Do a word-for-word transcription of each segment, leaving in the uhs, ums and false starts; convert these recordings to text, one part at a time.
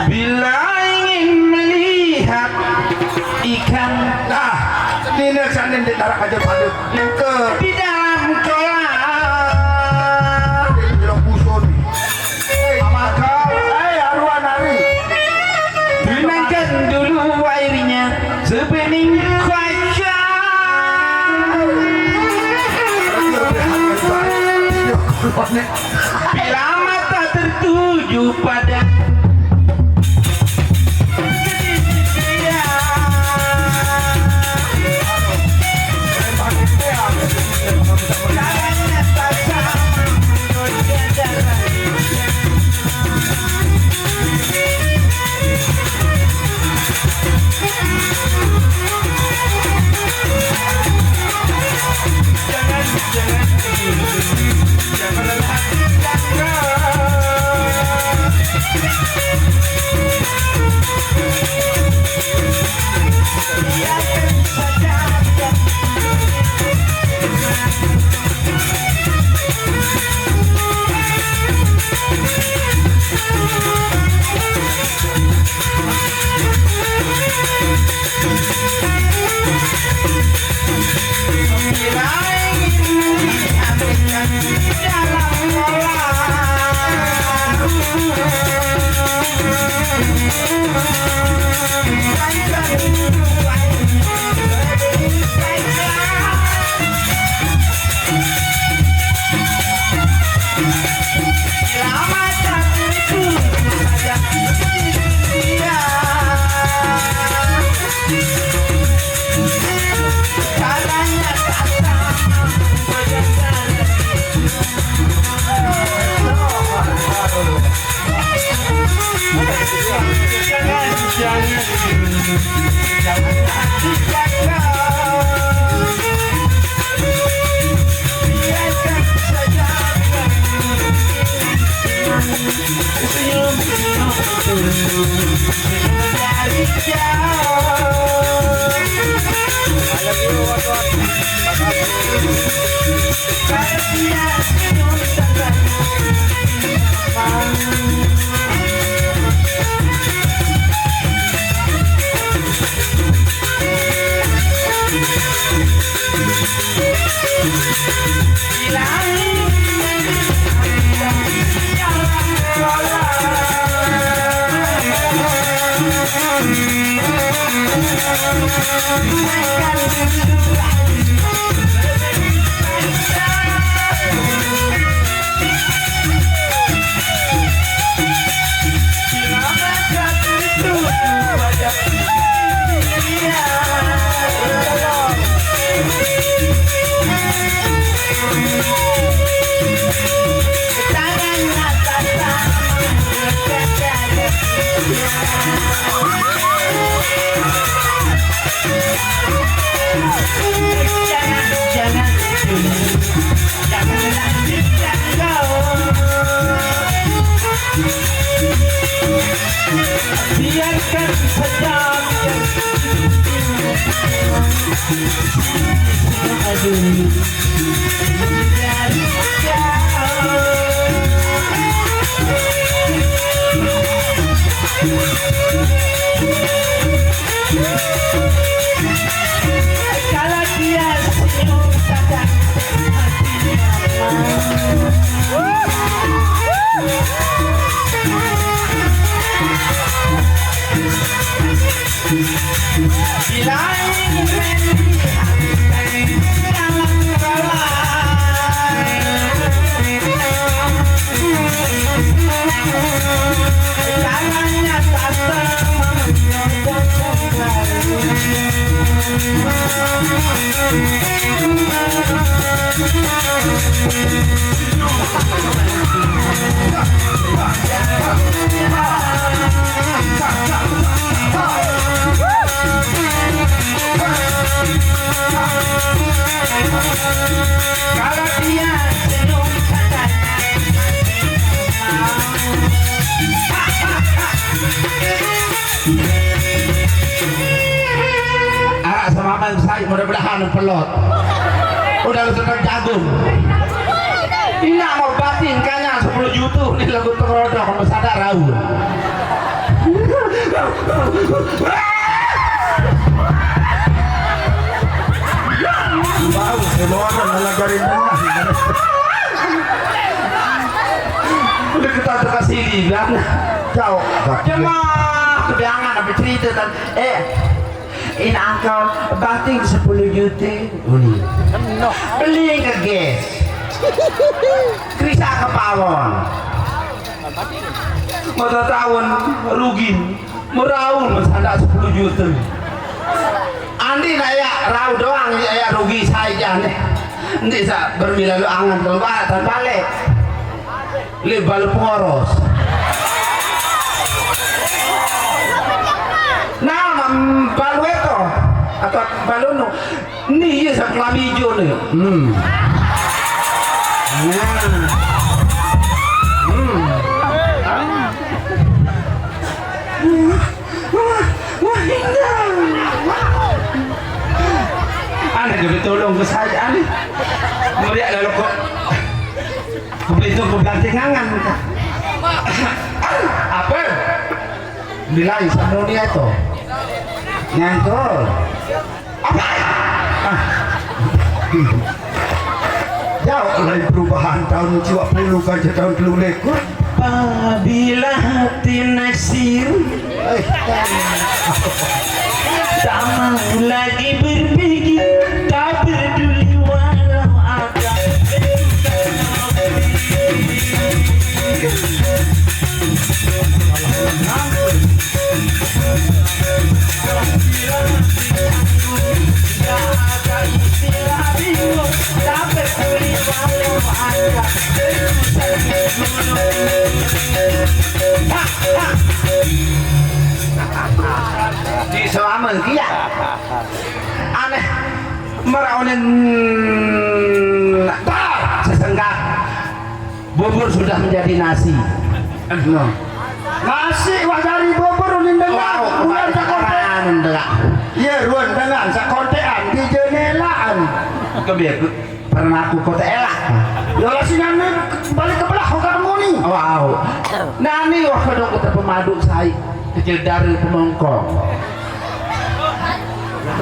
Bila ingin melihat ikan, nah, ini sanin di darat aja pada ke di dalam kolam. Lo buson. Maka, eh, aruan hari. Gunakan dulu airnya sebening kaca. Bila mata tertuju pada Biarkan saja, biarkan. Aduh. Kalau dia senyum, kadang hatinya malu. Arak semaman saya, mudah-mudahan pelot. Udah lu sedang jagung. Ini mau batin kanya sepuluh juta nih lagu terodok, mau sadar raul. Bau, semua orang melanggarin. Udah kita kasih bilang. Jauh. Cuma kebiangan apa cerita kan? Eh, ini angkot bating sepuluh juta. Uni. Beli ke gas. Kerisa ke pawon. Mau tahun rugi. Merau masandak sepuluh juta. Andi nak ya rau doang, ya, ya rugi saja nih. Nanti sa bermila lu angan kalau balik, balik. Li balu poros. Nah, mam-, balu itu atau balunu. Ni iya sa kelami hijau ni. Hmm. Nah. Hmm. Wah, wah, indah. Anak jadi tolong ke saya ni. Meriak lalu kok. Begitu ke belantingangan. Apa? Bilai sama ni itu. Nyangkul. Apa? Ah. Jauh lain perubahan tahun dua puluh kan tahun dulu lekor. Apabila hati naksir, eh, tak mau lagi berpikir, tak peduli walau ada. Di selama dia aneh meraunin sesenggak. Bubur sudah menjadi nasi. No. Nasi wah dari bubur unin dengar. Wow, bulan sakontean. Iya, ruan dengar sakontean di jendelaan. Kebiar pernah aku kota elah. Ya lah sih nani balik ke belah kota muni. Wow. Nani wah kedok kita pemadu sai kecil dari pemongkong.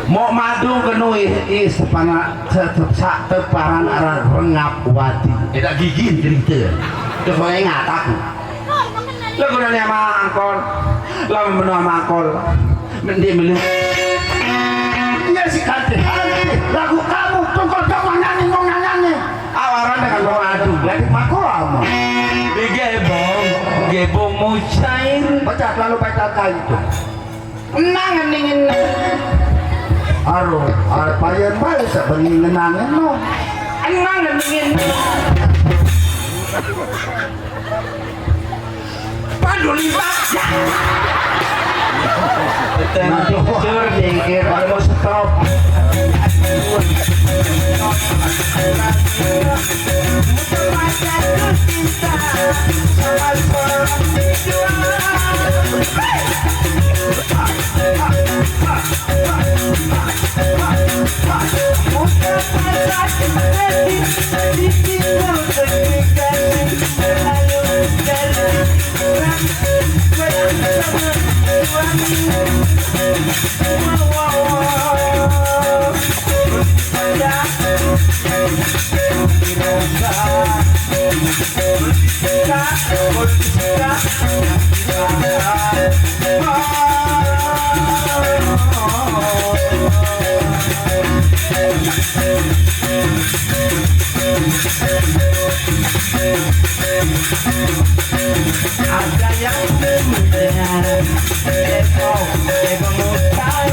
Mau madu kenu ih, ih sepana se-, se-, sa-, teparan arah rengap wati. Edak gigin cerita. Dah kau ingat aku. Lagu nanya mangkol. Lagu menua mangkol. Mending melu. Iya si kante. Lagu kamu tungkol dong nyanyi mau nyanyi. Awaran dengan mau adu. Lagi mako kamu. Digebong, gebong mucair. Pecah lalu pecah kayu tuh. Enang ngening enang. Aro, arep payen bae sak bengi ngenang eno. Enang ngening enang. Paduli baja. Tengah tidur dikir, kalau stop. Ada yang muda, Eko, Eko muda.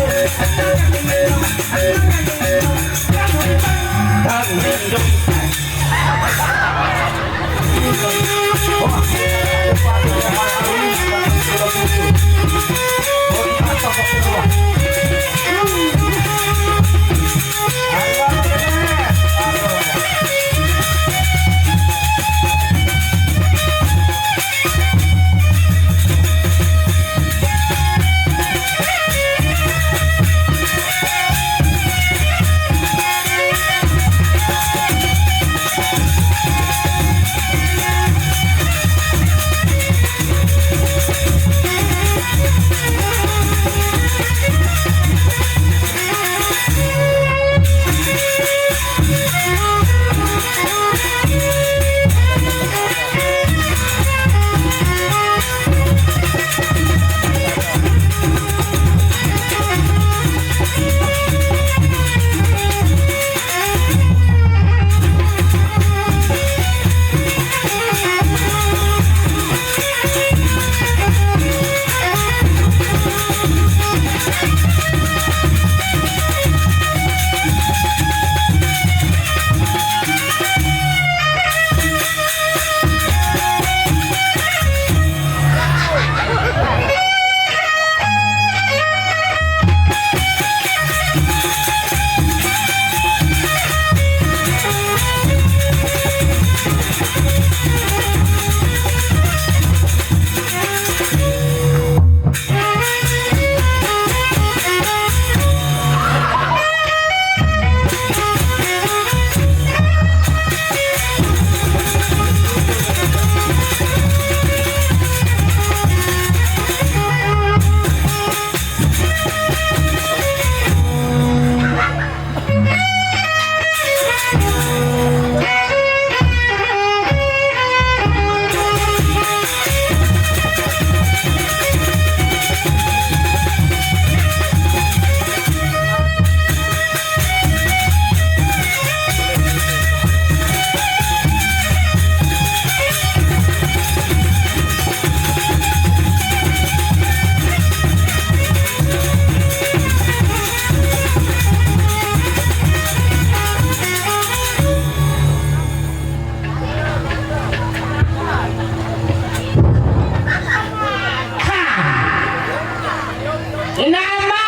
Nama?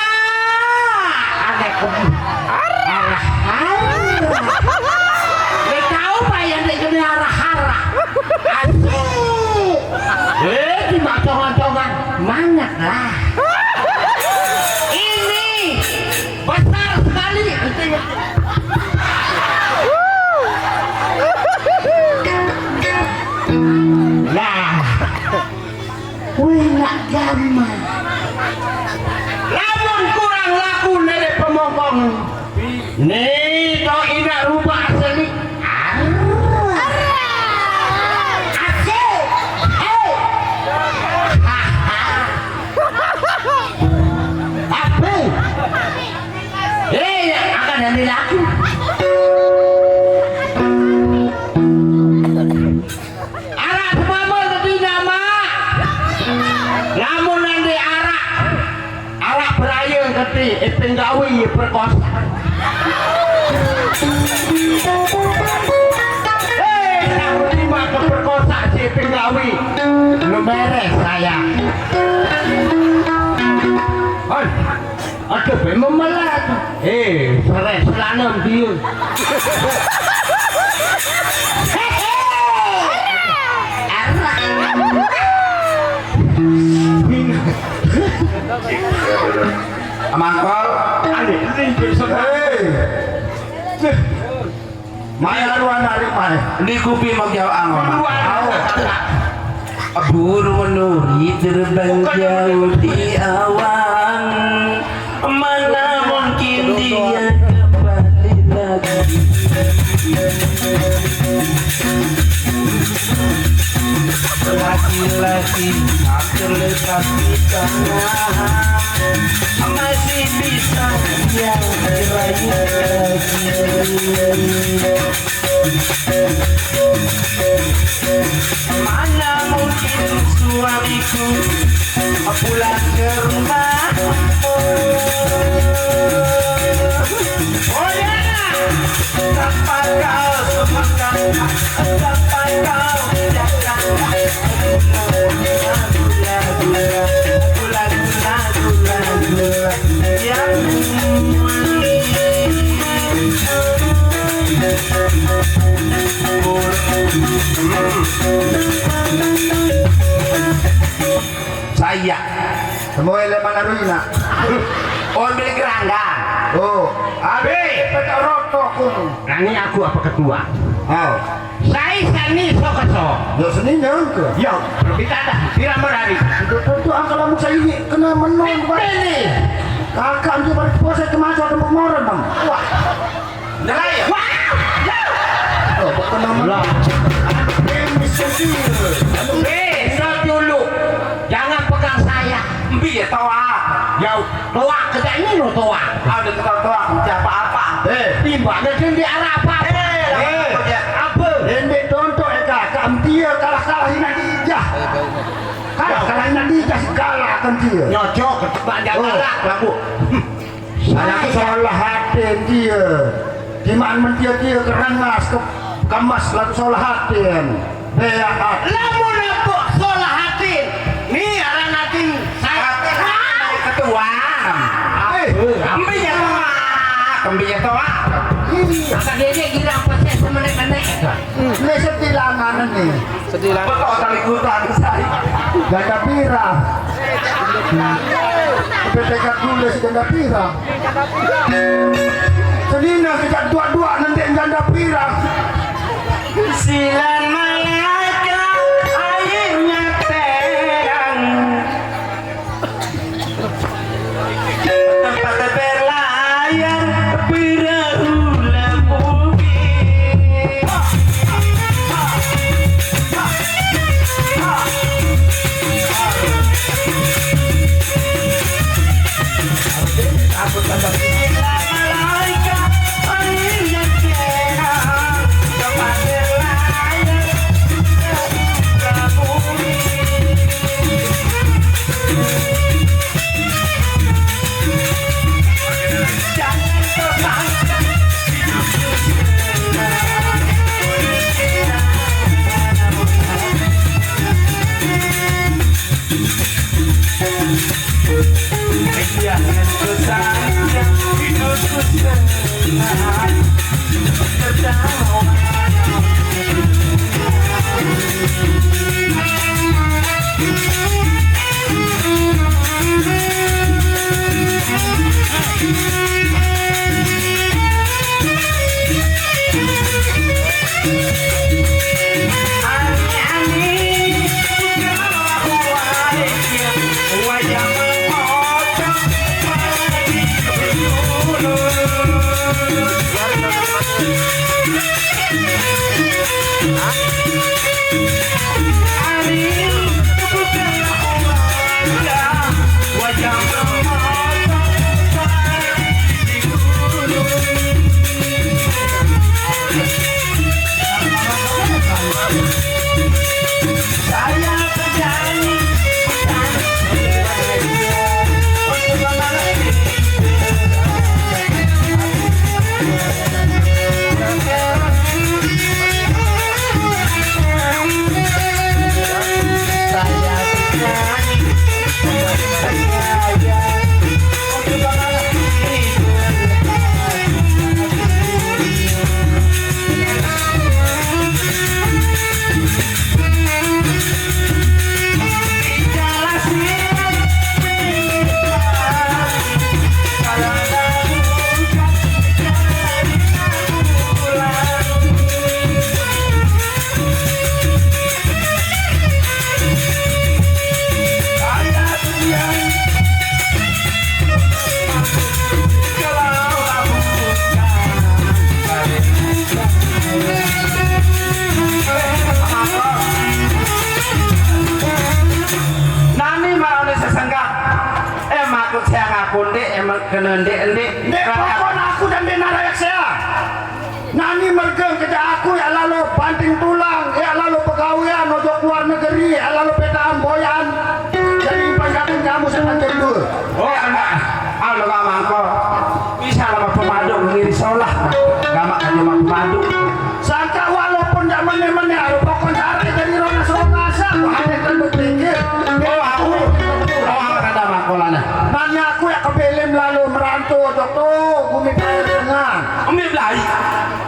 Ada ke arah-arah. Dia tahu apa yang dia kena arah-arah. Asik. Eh, di matongan-tongan. Mangat lah. Ini besar sekali. Nah. Wih, nak gaman. Lamun kurang laku nere pemokong. Nih, to inak rubah asli. Arah. Asik. Hei. Haha. Apa? Eh, akan ada laku. Arak semamel tadi nama. Lamun nanti arak, arak beraya ngerti, ipin gawi perkosa. Eh, tak terima ke perkosa si ipin gawi. Lu beres saya. Hoi. Aduh, memang malah. Eh, serai selanem dia. Mangkol. Adik, ini bisa. Hei. Maya luar dari mana? Ini kupi mau jauh angon. Luar. Buru menuri terbang jauh di awan. Mana mungkin dia kembali lagi? Laki-laki tak terlepas di tanah, masih bisa yang dirayu lagi. Mana mungkin suamiku pulang ke rumah? Oh ya, sampai kau sepakat, sampai kau tidak. Saya. Semua elemen aruna. Oh, ambil kerangga. Oh, abe, peta roto kuno. Nani aku apa ketua? Oh. Sai sani sokoso. Yo seni nyangka. Yo, berbita dah. Pira merari. Itu tentu angka lamun saya ini kena menang, Pak. Ini. Kakak dia pada puasa kemarin ada moran, Bang. Wah. Ngelai. Wah. Oh, kena menang. Lah. Ini sedih. Eh, stop dulu. Jangan pegang saya. Mbi ya toa. Ya, toa kerja ini lo toa. Ada tukang toa, siapa apa? Eh, timbangnya kan di arah apa? Eh, apa? Apa? Ende tonto eka, kam dia kalah-kalah ina dijah. Kalah-kalah ina dijah segala kan dia. Nyocok, banyak Oh. Galak, lagu. Laku salah hati dia. Di mana mentia dia kerengas ke kemas laku salah hati. Beak. Lamun aku salah hati. Ni aran hati saya. Ketua. Eh, ambil ya toa. Ambil ya toa. Iya. Masa dia girang pasal semenek-menek. Ini setilangan ini. Sedih lah. Betul kali hutan saya. Ganda pira. P P K tulis ganda pira. Senina kita dua-dua nanti ganda pira. Silan malaikat airnya terang. Tempat berlayar perahu lembu. Aku tambah malaikat, airnya cerah. Tempat berlayar Nani marane sesenggan? Eh, makut saya ngaku, Ndik, emang kena Ndik, Ndik. Ndik, pokok aku dan Ndik Narayak saya. Nani mergeng kejak aku, ya lalu banting tulang, ya lalu pegawean, ojo keluar negeri, ya lalu petaan boyan. Jadi panjangin kamu sepanjang dua. Oh, anak. Anu, gak mangko. Bisa lama pemaduk, ngin solah. Gak makan cuma pemaduk. Sangka walaupun gak meneh-meneh, aduh, pokoknya arek jadi ronas-ronasan. Wah, ada yang berpikir. Oh, aku. Oh, aku ada mangkolana. Nanya aku ya ke Belém lalu merantau, jok tuh, bumi Pelair Tengah. Umi Belai.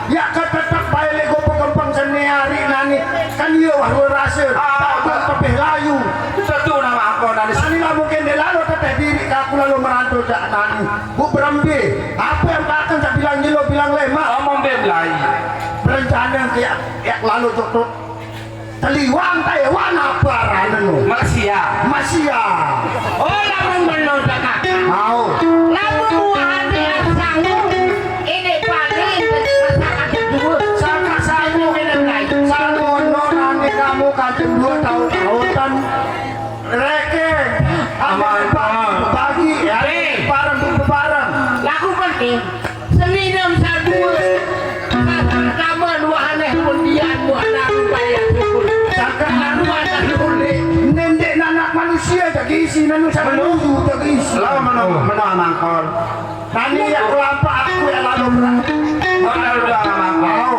Ya, ketetek bae lek gopo kempeng seni ari nani. Kan iya wah luar rasa. Ah, tak tepeh layu. Tentu nama apa nani. Nani lah mungkin dia lalu teteh diri ke aku lalu merantau cak nani. Bu berembe. Apa yang takkan tak bilang jelo, bilang lemak. Ngomong dia Belai. Berencana ke ya, ya lalu tutup. Teliwang Taiwan apa arane no? Malaysia. Malaysia. Oh, lamun menurut kakak. Mau. Lamun buah hati yang sanggup, ini paling masyarakat kedua. Sangat sanggup ini, Bray. Sanggup no, nanti kamu kancing dua tahun, tahun. Reke. Aman, aman. Bagi, ya. Hei. Bareng, bareng. Lakukan, King. Seni dan sadua. Pertama dua aneh pun dia buat nabi bayar syukur. Sangka anu ada syukur ni. Nendek nanak manusia tak isi, nanu sama nuju tak isi. Lah, mana, mana mangkol? Nani yang kelampak aku yang lalu berat. Mana udah mangkol? Mau.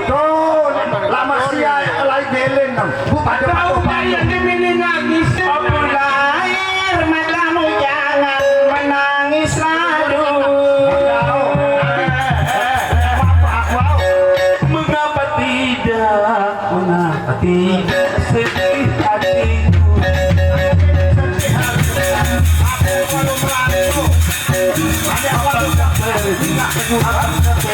Tuh, lama sia yang lain belin. Bu, pada Kau bayar di mini nangis. Aku lahir matamu jangan menangis lagi. Mengapa tidak, mengapa tidak sedih hatiku? Apakah pergi, apakah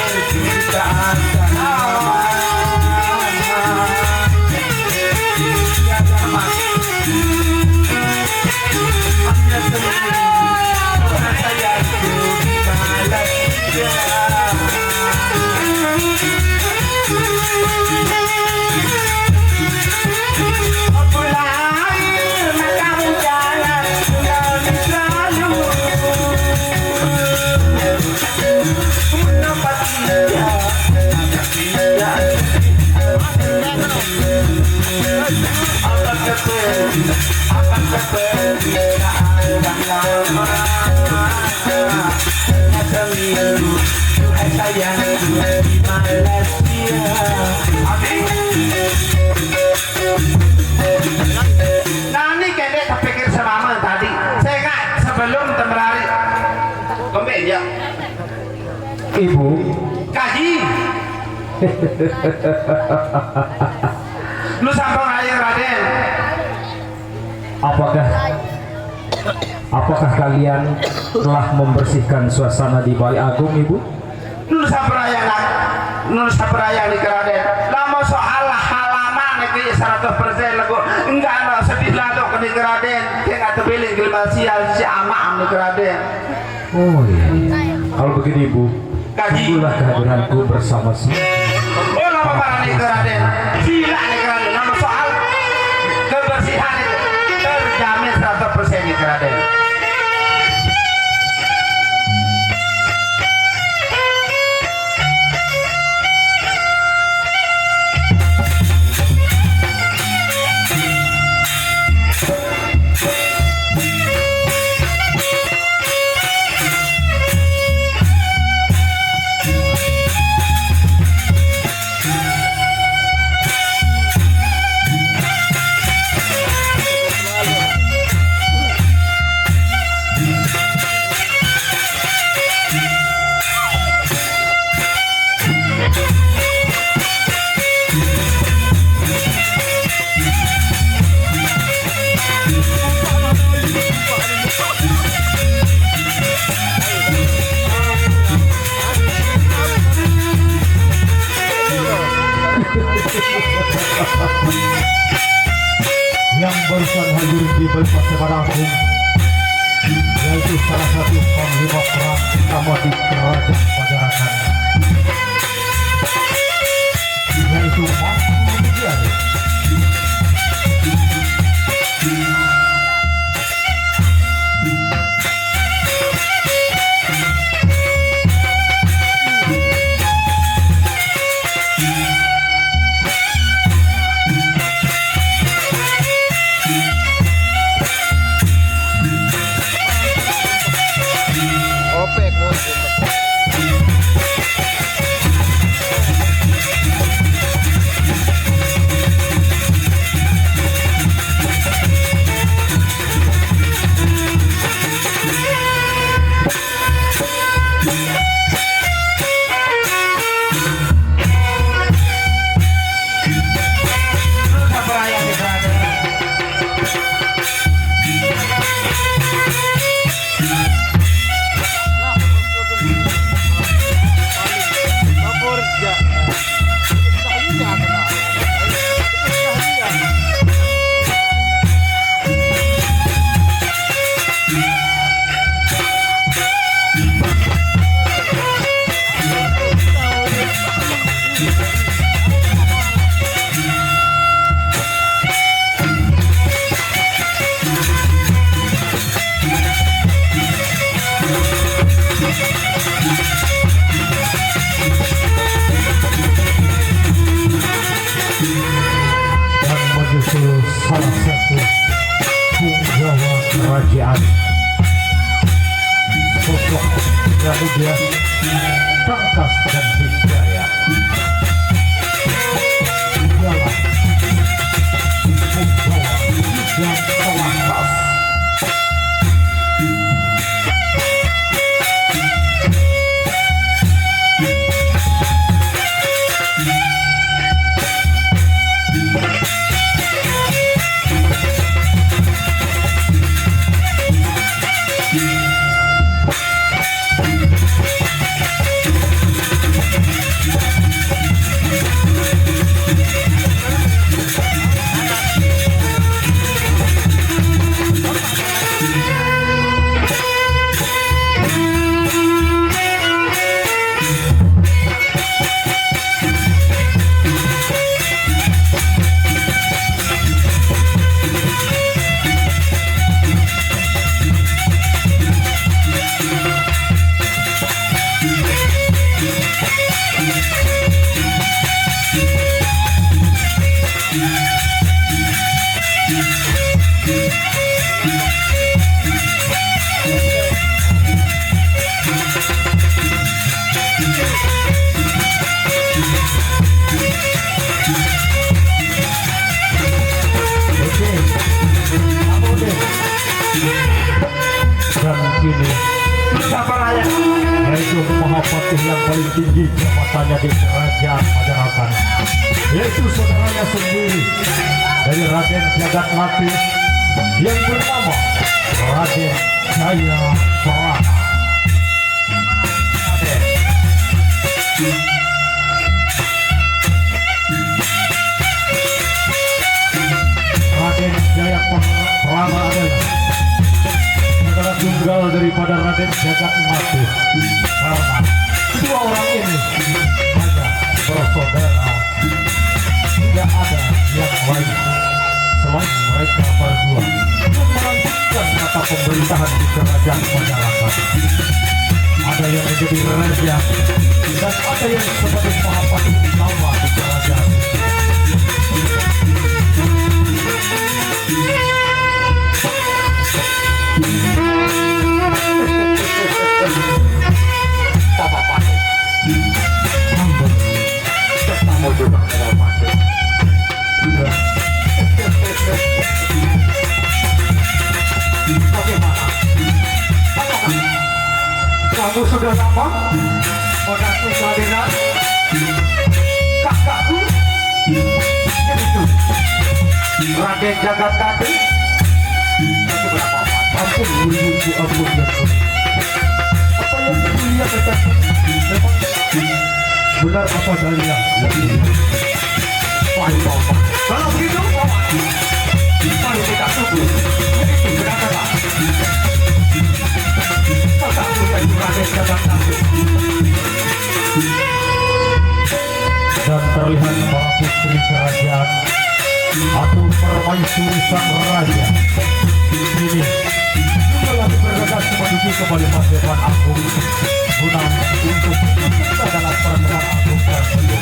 Ya. Ibu. Kaji. Lu sampun aja, Raden. Apakah apakah kalian telah membersihkan suasana di Balai Agung, Ibu? Nun sabraya nak, nun sabraya ni Raden. Lamun soal halaman niki seratus persen lagu, enggak ana sedih lalu ke ni Raden. Dia nggak terpilih kelima sial si amak ni Raden. Oh iya, iya. Kalau begitu, Ibu, kaji, tunggulah kehadiranku bersama si. Oh, lama parah ni Raden. Sila ni Raden. Lamun soal kebersihan itu terjamin seratus persen ni Raden. Yang barusan hadir di Balai Paseban Agung, yaitu salah satu panglima perang utama di Kerajaan Pajarangan, yaitu Mas Mujian. Dan menyusul salah satu punggawa kerajaan, sosok yang muda, tangkas dan berjaya. Ialah punggawa Kijang Telantas. Oke. Dan kini, siapa layak? Mahapatih yang paling tinggi jabatannya di kerajaan Pajajaran, yaitu saudaranya sendiri dari Raden Jagat Mati yang bernama Raden Jaya Perana. Raden Jaya Perana adalah saudara tunggal daripada Raden Jagat Mati. Karena kedua orang ini hanya bersaudara, tidak ada yang lain selain mereka berdua yang melanjutkan kata pemerintahan di kerajaan Pajajaran. Ada yang menjadi raja dan ada yang sebagai pahlawan utama di kerajaan. Bapak Patih. Ampun. Ketemu juga dengan Patih. Bagaimana? Apakah kamu sudah lama menanti kehadiran kakakku? Begitu. Raden Jagat Dadi. Ampun, Guru, ampun, ya. Apa yang mulia katakan memang benar apa adanya. Baik, Bapak. Kalau begitu, Bapak, mari kita tunggu. Begitu, benar, Pak. Masa kita juga ada jalan satu. Dan terlihat para putri kerajaan atau permaisuri sang raja ini juga lagi bergegas menuju ke Balai Paseban Agung guna untuk ikut serta dalam pertemuan agung tersebut.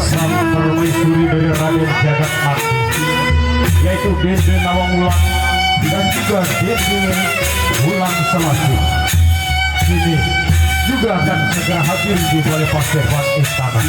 Sang permaisuri dari Raden Jagat Agung, yaitu Dende Nawang Wulan dan juga Dende Wulan Selasih, ini juga akan segera hadir di Balai Paseban Istana.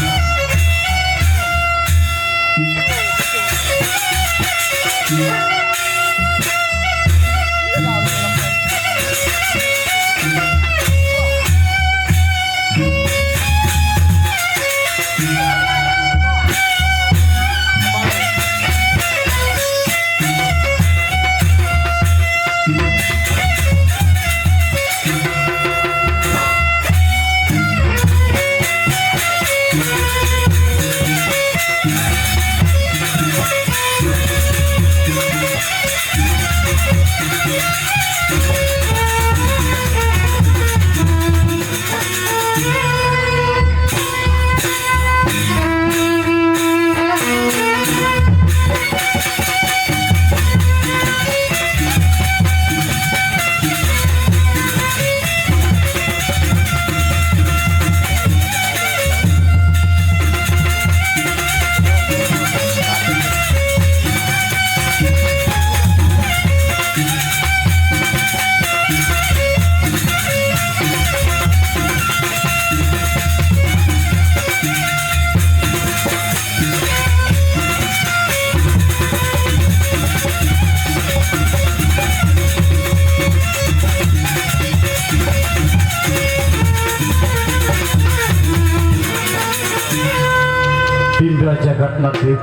Dinda Jagat Nadik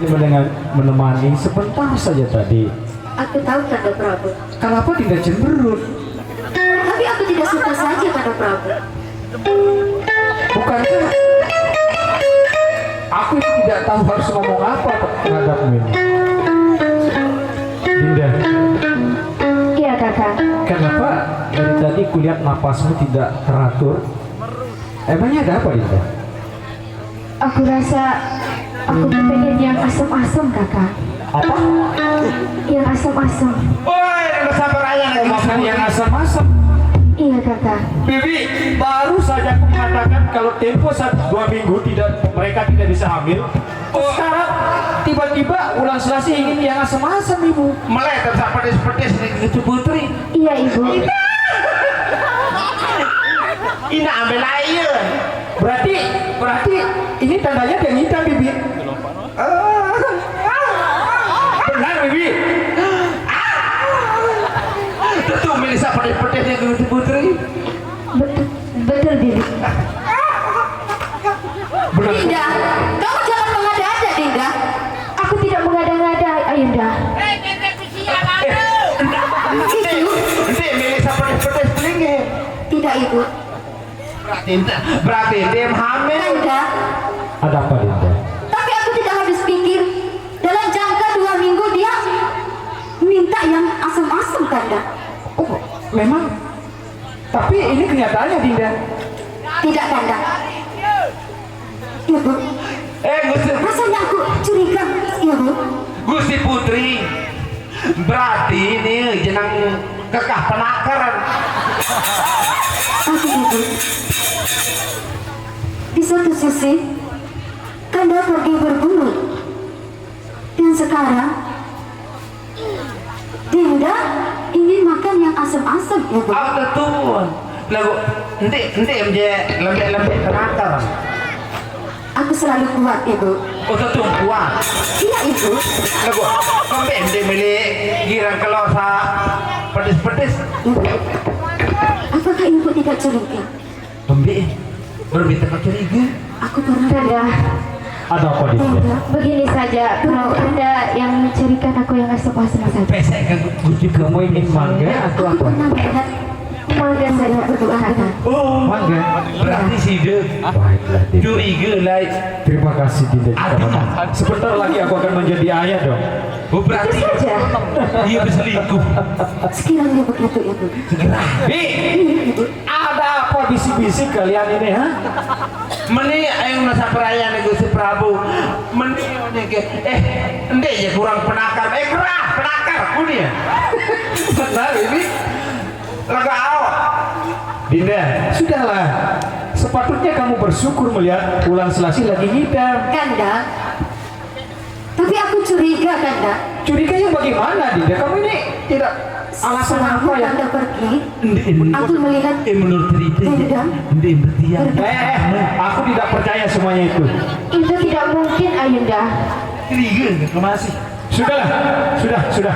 ini mendengar, menemani sebentar saja tadi. Aku tahu, Kanda Prabu. Kenapa Dinda cemberut? Tapi aku tidak suka saja, Kanda Prabu. Bukankah aku ini tidak tahu harus ngomong apa terhadapmu ini? Dinda, Iya, Kakak. Kenapa dari tadi kulihat napasmu tidak teratur? Emangnya ada apa, Dinda? Aku rasa aku kepengen yang asem-asem, Kakak. Apa? Yang asem-asem. Woi, udah sabar aja lagi. Makan yang asem-asem. Iya, Kakak. Bibi, baru Kalau tempo satu dua minggu tidak, mereka tidak bisa hamil. Oh. Sekarang tiba-tiba Wulan Selasih ingin yang asam-asam, Ibu. Meletet sampai pedes-pedes nih, Gusti Putri. Iya, Ibu. Ina ambil air. Berarti, berarti ini tandanya dia ngidam, Bibi. Benar, Bibi. Itu tuh Melisa pedes-pedesnya, Gusti Putri. Betul, betul, Bibi. Benar. Dinda, kamu jangan mengada-ada, Dinda. Aku tidak mengada-ngada, Ayunda. Eh, Ibu. Ente Melisa pedes-pedes telinga. Tidak, Ibu. Berarti ente, berarti ente yang hamil. Kanda. Ada apa, Dinda? Tapi aku tidak habis pikir. Dalam jangka dua minggu dia minta yang asam-asam, Kanda. Oh, memang. Tapi ini kenyataannya, Dinda. Tidak, Kanda. Ibu. Eh, Gusti. Rasanya aku curiga, Ibu. Gusti Putri. Berarti ini jenang kekah penakaran. Tapi, Ibu, di satu sisi, Kanda pergi berburu. Dan sekarang, Dinda ingin makan yang asam-asam, Ibu. Ah, betul. Lagu, ente, ente, M J, lembek-lembek penakaran. Aku selalu kuat, Ibu. Oh, tetap kuat. Iya, Ibu. Lagu, lembek, ente milih girang kalau sa pedes-pedes. Ibu, apakah Ibu tidak curiga? Pembi, berbi tengah curiga. Aku pernah. Kanda. Ada apa, Dinda? Kanda. Begini saja, kalau Kanda yang mencurikan, aku yang asam-asam saja. Pesek ke Gusti. Kamu ingin mangga atau apa? Aku pernah melihat. Mangga saja, berdoa, Kanda. Oh, mangga. Berarti si Ide. Baiklah, Dinda. Curiga, lai. Terima kasih, Dinda. Aduh. Sebentar lagi aku akan menjadi ayah, dong. Oh, berarti. Itu saja. Iya, berselingkuh. Sekiranya begitu, Ibu. Segera. Bi, ada apa bisik-bisik kalian ini, ha? Meni ayo nasa perayaan nih, Gusti Prabu. Meni ini ke, eh, ente ya kurang penakar. Eh, kerah, penakar, kudu ya. Benar ini. Laga awak. Dinda, sudahlah. Sepatutnya kamu bersyukur melihat Wulan Selasih lagi ngidam. Kanda, tapi aku curiga, Kanda. Curiga yang bagaimana, Dinda? Kamu ini tidak alasan apa ya? Kanda pergi, aku melihat. Eh, menurut cerita, Dinda. Dinda bertiak. Eh, eh, aku tidak percaya semuanya itu. Itu tidak mungkin, Ayunda. Curiga, masih. Sudahlah, sudah, sudah.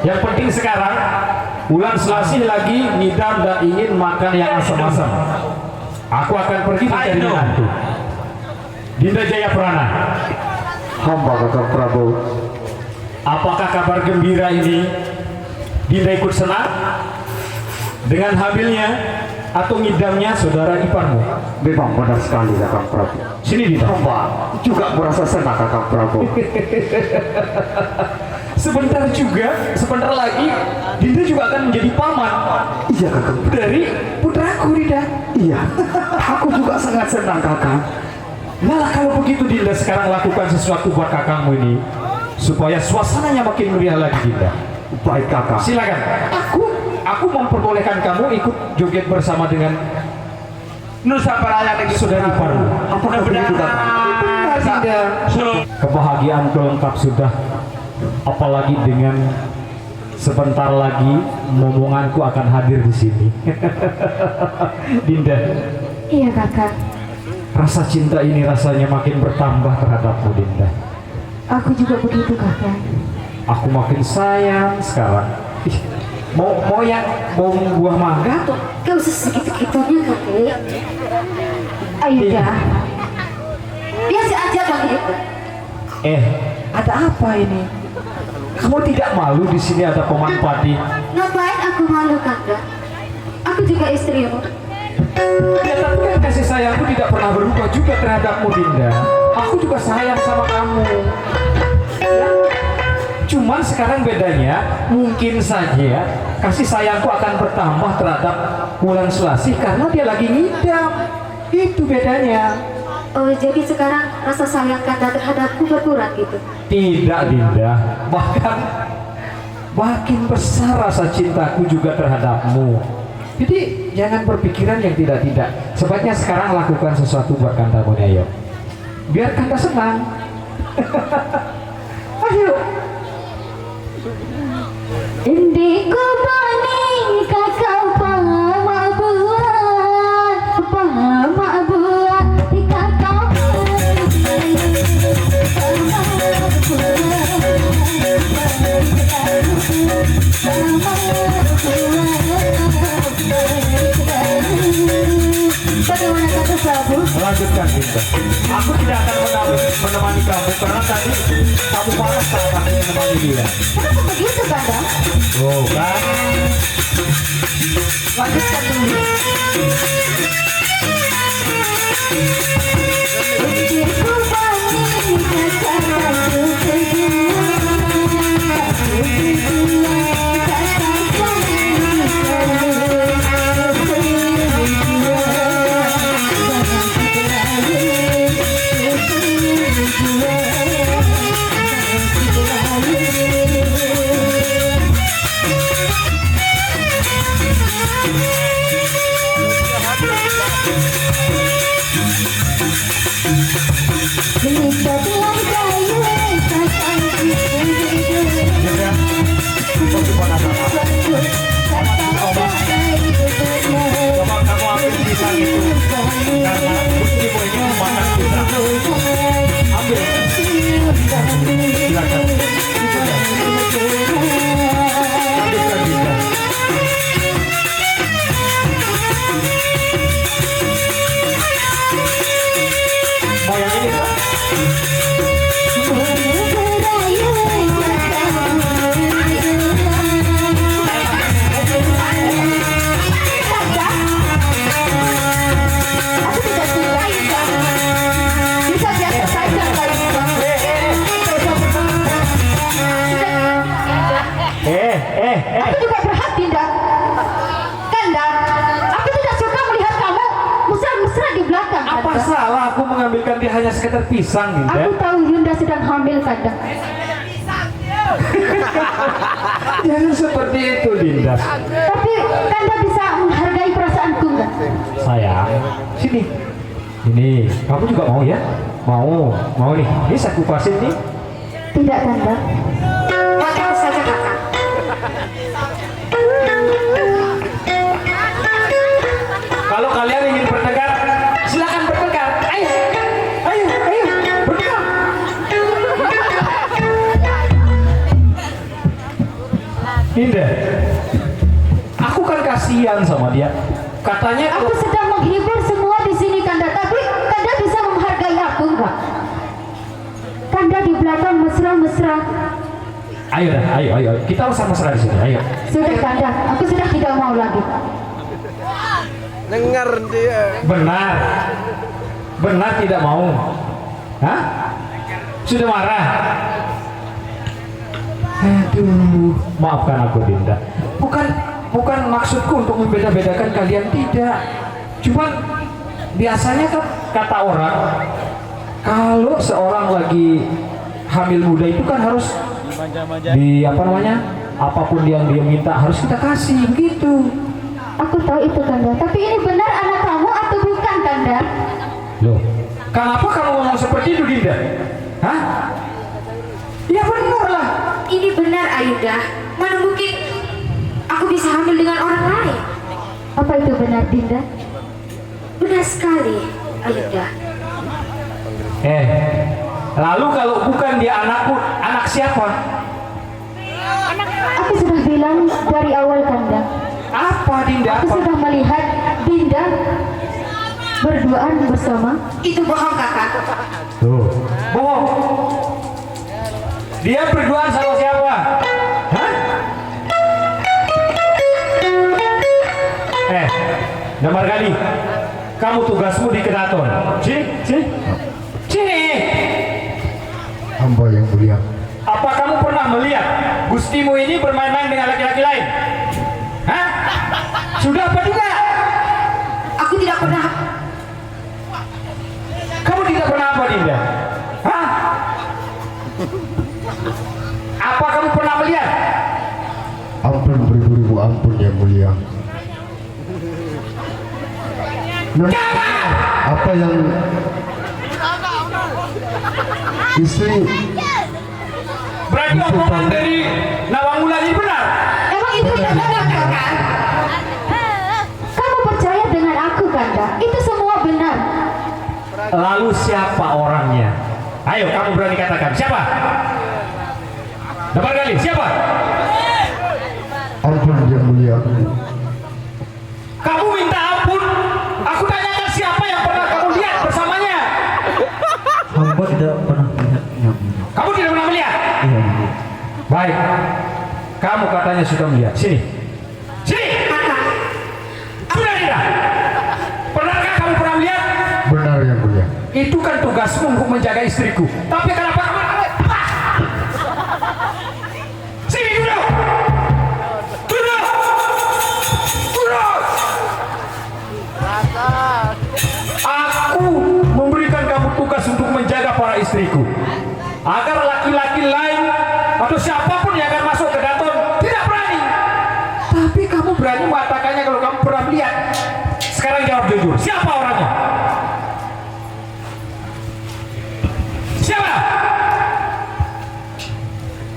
Yang penting sekarang, Wulan Selasih lagi ngidam dan ingin makan yang asam-asam. Aku akan pergi mencari menantu. Dinda Jaya Prana. Hamba, Kakang Prabu. Apakah kabar gembira ini Dinda ikut senang dengan hamilnya atau ngidamnya saudara iparmu? Memang benar sekali, Kakang Prabu. Sini, Dinda. Hamba juga merasa senang, Kakang Prabu. Sebentar juga, sebentar lagi, Dinda juga akan menjadi paman. Iya, Kakang. Dari putraku, Dinda. Iya, aku juga sangat senang, Kakang. Malah kalau begitu, Dinda, sekarang lakukan sesuatu buat kakangmu ini, supaya suasananya makin meriah lagi, Dinda. Baik, Kakang. Silakan. Aku, aku memperbolehkan kamu ikut joget bersama dengan Nusa Peraya lagi. Saudara ipar. Apa begitu, Kakang? Benar, Dinda. Kebahagiaanku lengkap sudah. Apalagi dengan sebentar lagi momonganku akan hadir di sini. Dinda. Iya, Kakak. Rasa cinta ini rasanya makin bertambah terhadapmu, Dinda. Aku juga begitu, Kakak. Aku makin sayang sekarang. Ih, mau, mau yang, mau buah mangga atau? Gak usah segitu-gitunya, Kakak. Aida. Iya. Biasa aja, Kakak. Eh, ada apa ini? Kamu tidak malu di sini ada paman padi? Ngapain aku malu, Kakak? Aku juga istrimu. Ya, tapi kan kasih sayangku tidak pernah berubah juga terhadapmu, Dinda. Aku juga sayang sama kamu. Ya. Cuman sekarang bedanya, mungkin saja kasih sayangku akan bertambah terhadap Wulan Selasih karena dia lagi ngidam. Itu bedanya. Oh, jadi sekarang rasa sayang Kanda terhadapku berkurang gitu? Tidak, Dinda. Bahkan makin besar rasa cintaku juga terhadapmu. Jadi jangan berpikiran yang tidak-tidak. Sebaiknya sekarang lakukan sesuatu buat Kanda Muni, ayo. Biar Kanda senang. Ayo. Indiko bani kakak pama buat, pama buat di kakak. Bagaimana kata Prabu? Lanjutkan, Dinda. Aku tidak akan menemani, menemani kamu karena tadi kamu marah saat aku menemani dia. Kenapa begitu, Kanda? Oh, kan? Lanjutkan dulu. Coba kamu ambil pisang itu. Karena ini mau ini makan pisang. Ambil. Silakan. Lanjutkan, Dinda. Mau yang ini, Pak? Aku tidak suka, Yuda. Bisa biasa saja, Kak Yuda. Eh, eh, eh. Aku juga berhak, Dinda. Kanda, aku tidak suka melihat kamu mesra-mesra di belakang, Apa Kanda. salah aku mengambilkan dia hanya sekedar pisang, Dinda? Aku tahu Yunda sedang hamil, Kanda. Jangan seperti itu, Dinda. Tapi Kanda bisa menghargai perasaanku, nggak? Sayang, sini. Ini, kamu juga mau, ya? Mau, mau nih. Ini saya kupasin nih. Tidak, Kanda. Pakai saja, Kakak. Kalau kalian ingin bertengkar, silakan bertengkar. Ayo, ayo, ayo, bertengkar. Dinda, aku kan kasihan sama dia. Katanya Aku sedang menghibur semua di sini, Kanda. Tapi Kanda bisa menghargai aku, enggak? Kanda di belakang mesra-mesra. Ayo dah, ayo, ayo, ayo. Kita usah mesra di sini, ayo. Sudah, Kanda. Aku sudah tidak mau lagi. Dengar dia. Benar. Benar tidak mau. Hah? Sudah marah? Aduh, maafkan aku, Dinda. Bukan, bukan maksudku untuk membeda-bedakan kalian, tidak. Cuman biasanya kan kata orang, kalau seorang lagi hamil muda itu kan harus di apa namanya, apapun yang dia minta harus kita kasih, begitu. Aku tahu itu, Kanda. Tapi ini benar anak kamu atau bukan, Kanda? Loh, kenapa kamu ngomong seperti itu, Dinda? Hah? Ya benar lah. Ini benar, Ayunda. Mana mungkin aku bisa hamil dengan orang lain? Apa itu benar, Dinda? Benar sekali, Ayunda. Eh, lalu kalau bukan dia anakku, anak siapa? Aku sudah bilang dari awal, Kanda. Apa, Dinda? Aku Apa? sudah melihat Dinda berduaan bersama. Itu bohong, Kakak. Tuh, bohong. Dia berduaan sama siapa? Hah? Eh, Damar Kali, kamu tugasmu di keraton. Sini, sini. Sini. Hamba yang mulia. Apa kamu pernah melihat gustimu ini bermain-main dengan laki-laki lain? Hah? Sudah apa tidak? Aku tidak pernah. Kamu tidak pernah apa, Dinda? Hah? Apa kamu pernah melihat? Ampun, beribu-ribu ampun, yang mulia. Apa yang istri? Berarti omongan dari Nawang Wulan ini benar. Emang itu benar, Kakak? Kamu percaya dengan aku, Kanda? Itu semua benar. Lalu siapa orangnya? Ayo, kamu berani katakan. Siapa? Dapat kali, siapa? Ampun, Yang Mulia. Kamu minta ampun. Aku tanyakan siapa yang pernah kamu lihat bersamanya. Hamba tidak pernah melihat, Yang Mulia. Kamu tidak pernah melihat? Iya, Yang Mulia. Baik. Kamu katanya sudah melihat. Sini. Sini. Sudah tidak? Pernahkah kamu pernah melihat? Benar, Yang Mulia. Itu kan tugasmu untuk menjaga istriku. Tapi kenapa kamu... Sini duduk. Duduk. Duduk. Aku memberikan kamu tugas untuk menjaga para istriku, agar laki-laki lain atau siapapun yang akan masuk ke Daton tidak berani. Tapi kamu berani mengatakannya kalau kamu pernah melihat. Sekarang jawab jujur, siapa orangnya? Siapa?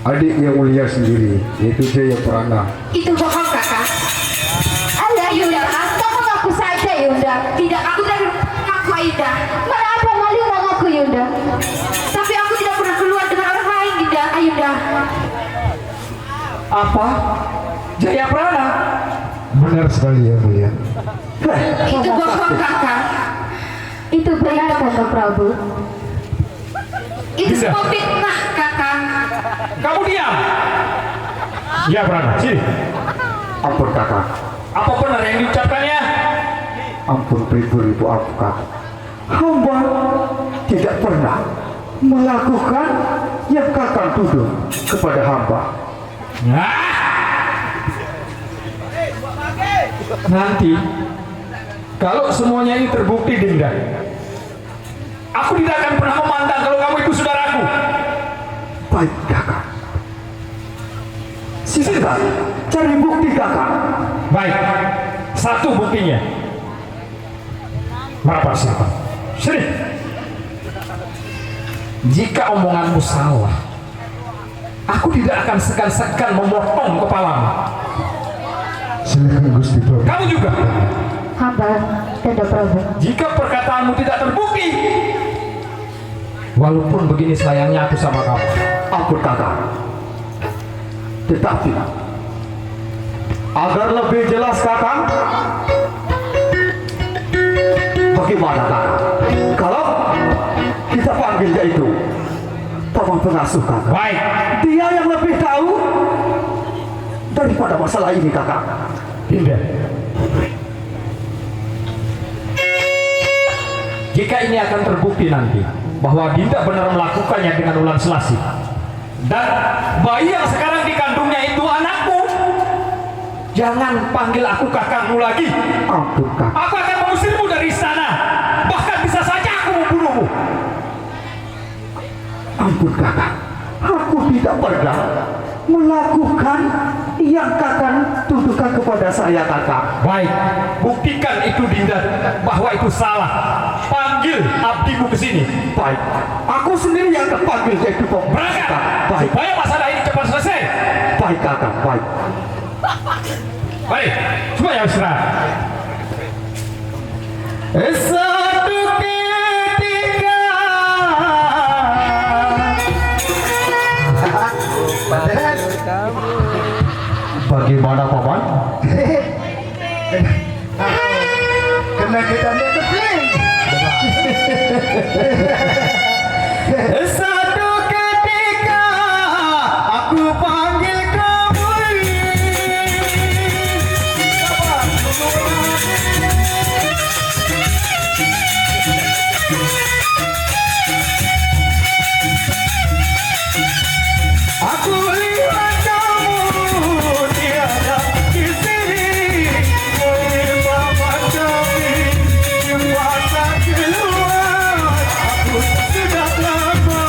Adik Yang Mulia sendiri, yaitu Jaya Perana. Itu bohong, Kakak. Ayunda, kamu mengaku saja, Yunda. Tidak, aku tidak mengaku, Ayunda. Mana ada maling mengaku, Yunda? Tapi aku tidak pernah keluar dengan orang lain, Dinda, Ayunda. Apa? Jaya Perana? Benar sekali, Yang Mulia. Itu bohong, Kakak. Itu benar, Kanda Prabu. Itu semua fitnah, Kakak. Kamu diam. Ya, Prana, sini. Ampun, Kakak. Apa benar yang diucapkannya? Ampun, beribu-ribu ampun, Kakak. Hamba tidak pernah melakukan yang Kakak tuduh kepada hamba. Nah. Nanti, kalau semuanya ini terbukti, Dinda, aku tidak akan pernah memandang kalau kamu itu saudaraku. Baik, Kakak. Silakan cari bukti, Kakak. Baik, satu buktinya. Merapat, silakan. Sini. Jika omonganmu salah, aku tidak akan segan-segan memotong kepalamu. Silakan, Gusti Prabu. Kamu juga. Hamba, Kanda Prabu. Jika perkataanmu tidak terbukti, walaupun begini sayangnya aku sama kamu. Ampun, Kakak. Tetapi, agar lebih jelas, Kakak, bagaimana, Kakak, kalau kita panggil, yaitu paman pengasuh, Kakak? Baik. Dia yang lebih tahu daripada masalah ini, Kakak. Dinda, jika ini akan terbukti nanti bahwa Dinda benar melakukannya dengan Wulan Selasih, dan bayi yang sekarang dikandungnya itu anakmu, jangan panggil aku kakakmu lagi. Ampun, Kakak. Aku akan mengusirmu dari istana. Bahkan bisa saja aku membunuhmu. Ampun, Kakak. Aku tidak pernah melakukan yang Kakak tuduhkan kepada saya, Kakak. Baik, buktikan itu, Dinda, bahwa itu salah. Panggil abdimu ke sini. Baik. Aku sendiri yang terpanggil, yaitu Pok. Berangkat. Baik. Supaya masalah ini cepat selesai. Baik, Kakak. Baik. Baik, semua yang istirahat. Satu ketika. Bagaimana, Paman? Kena kita ni kepling. Satu ketika aku panggil kamu. Aku lihat kamu tiada di sini. Mengapa kami jumpa tak keluar? Aku sudah lama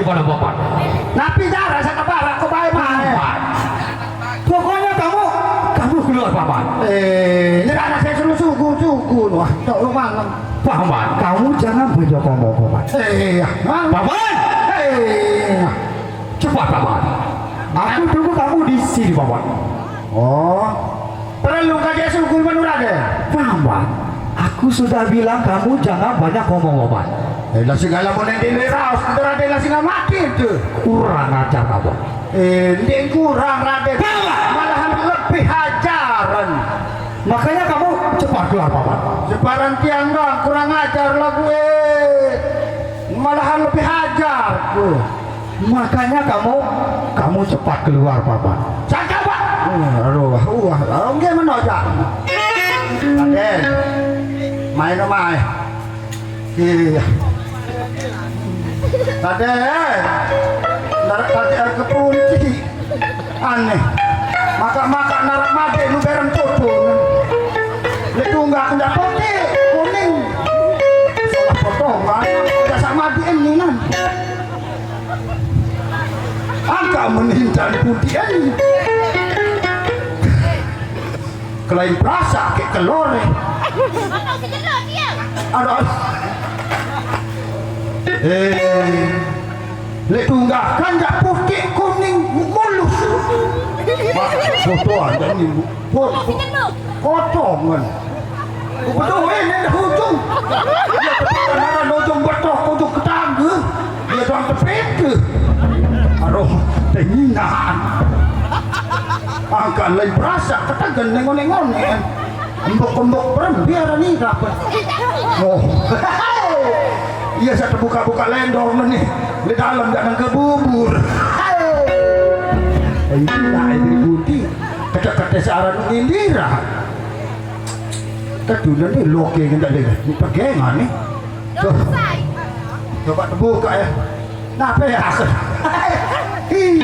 Kalau Paman. Napi jarak saya ke barat, ke baik, Paman. Pokoknya kamu, kamu keluar, Paman. Eh, nyerah saya suruh sungguh-sungguh. Wah, tak lu malam. Paman, kamu jangan banyak ngomong, Paman. Eh, iya. Paman! Eh, iya. Cepat, Paman. Aku tunggu kamu di sini, Paman. Oh. Perlu kaji sungguh menurade. Paman, aku sudah bilang kamu jangan banyak ngomong, Paman. Eh, lah segala mau nanti leras, ntar ada lah singa mati tu. Kurang ajar kamu. Eh, dia kurang, Raden. Malah lebih ajaran. Makanya kamu cepat keluar, Paman. Sebarang tiang dong, kurang ajar lah gue. Malahan lebih ajar gue. Makanya kamu, kamu cepat keluar, Paman. Saya, Pak. Eh, aduh, wah, wah, gimana aja? Raden, main, main. Iya. Raden, narak tadi ke punci. Aneh. Maka-maka narak made nu bereng cocon. Dia tunggak kendak putih, kuning. Salah potongan, udah sama di ini, nan. Angka meninjau putih ini. Kelain perasa ke kelore. Ada. Eh, lek tunggakan jak putih kuning mulus. Wah, foto ada ni. Foto. Potongan. Betul, eh, ini dah hujung. Dia ketika mana hujung betok, hujung ketangga. Dia doang tepeke. Aduh, tenginan. Angka lain berasa, kata gendeng ngonek-ngonek. Embok-embok berembiar ni dapat. Oh. Iya, saya terbuka-buka lendong ni. Di dalam jangan ke bubur. Ini lah, ini budi. Kata-kata searah nyindir. Kedunan ni loke ngendak dia. Ni pegangan ni. Tuh. Coba buka ya. Nah, pe ya. Ih.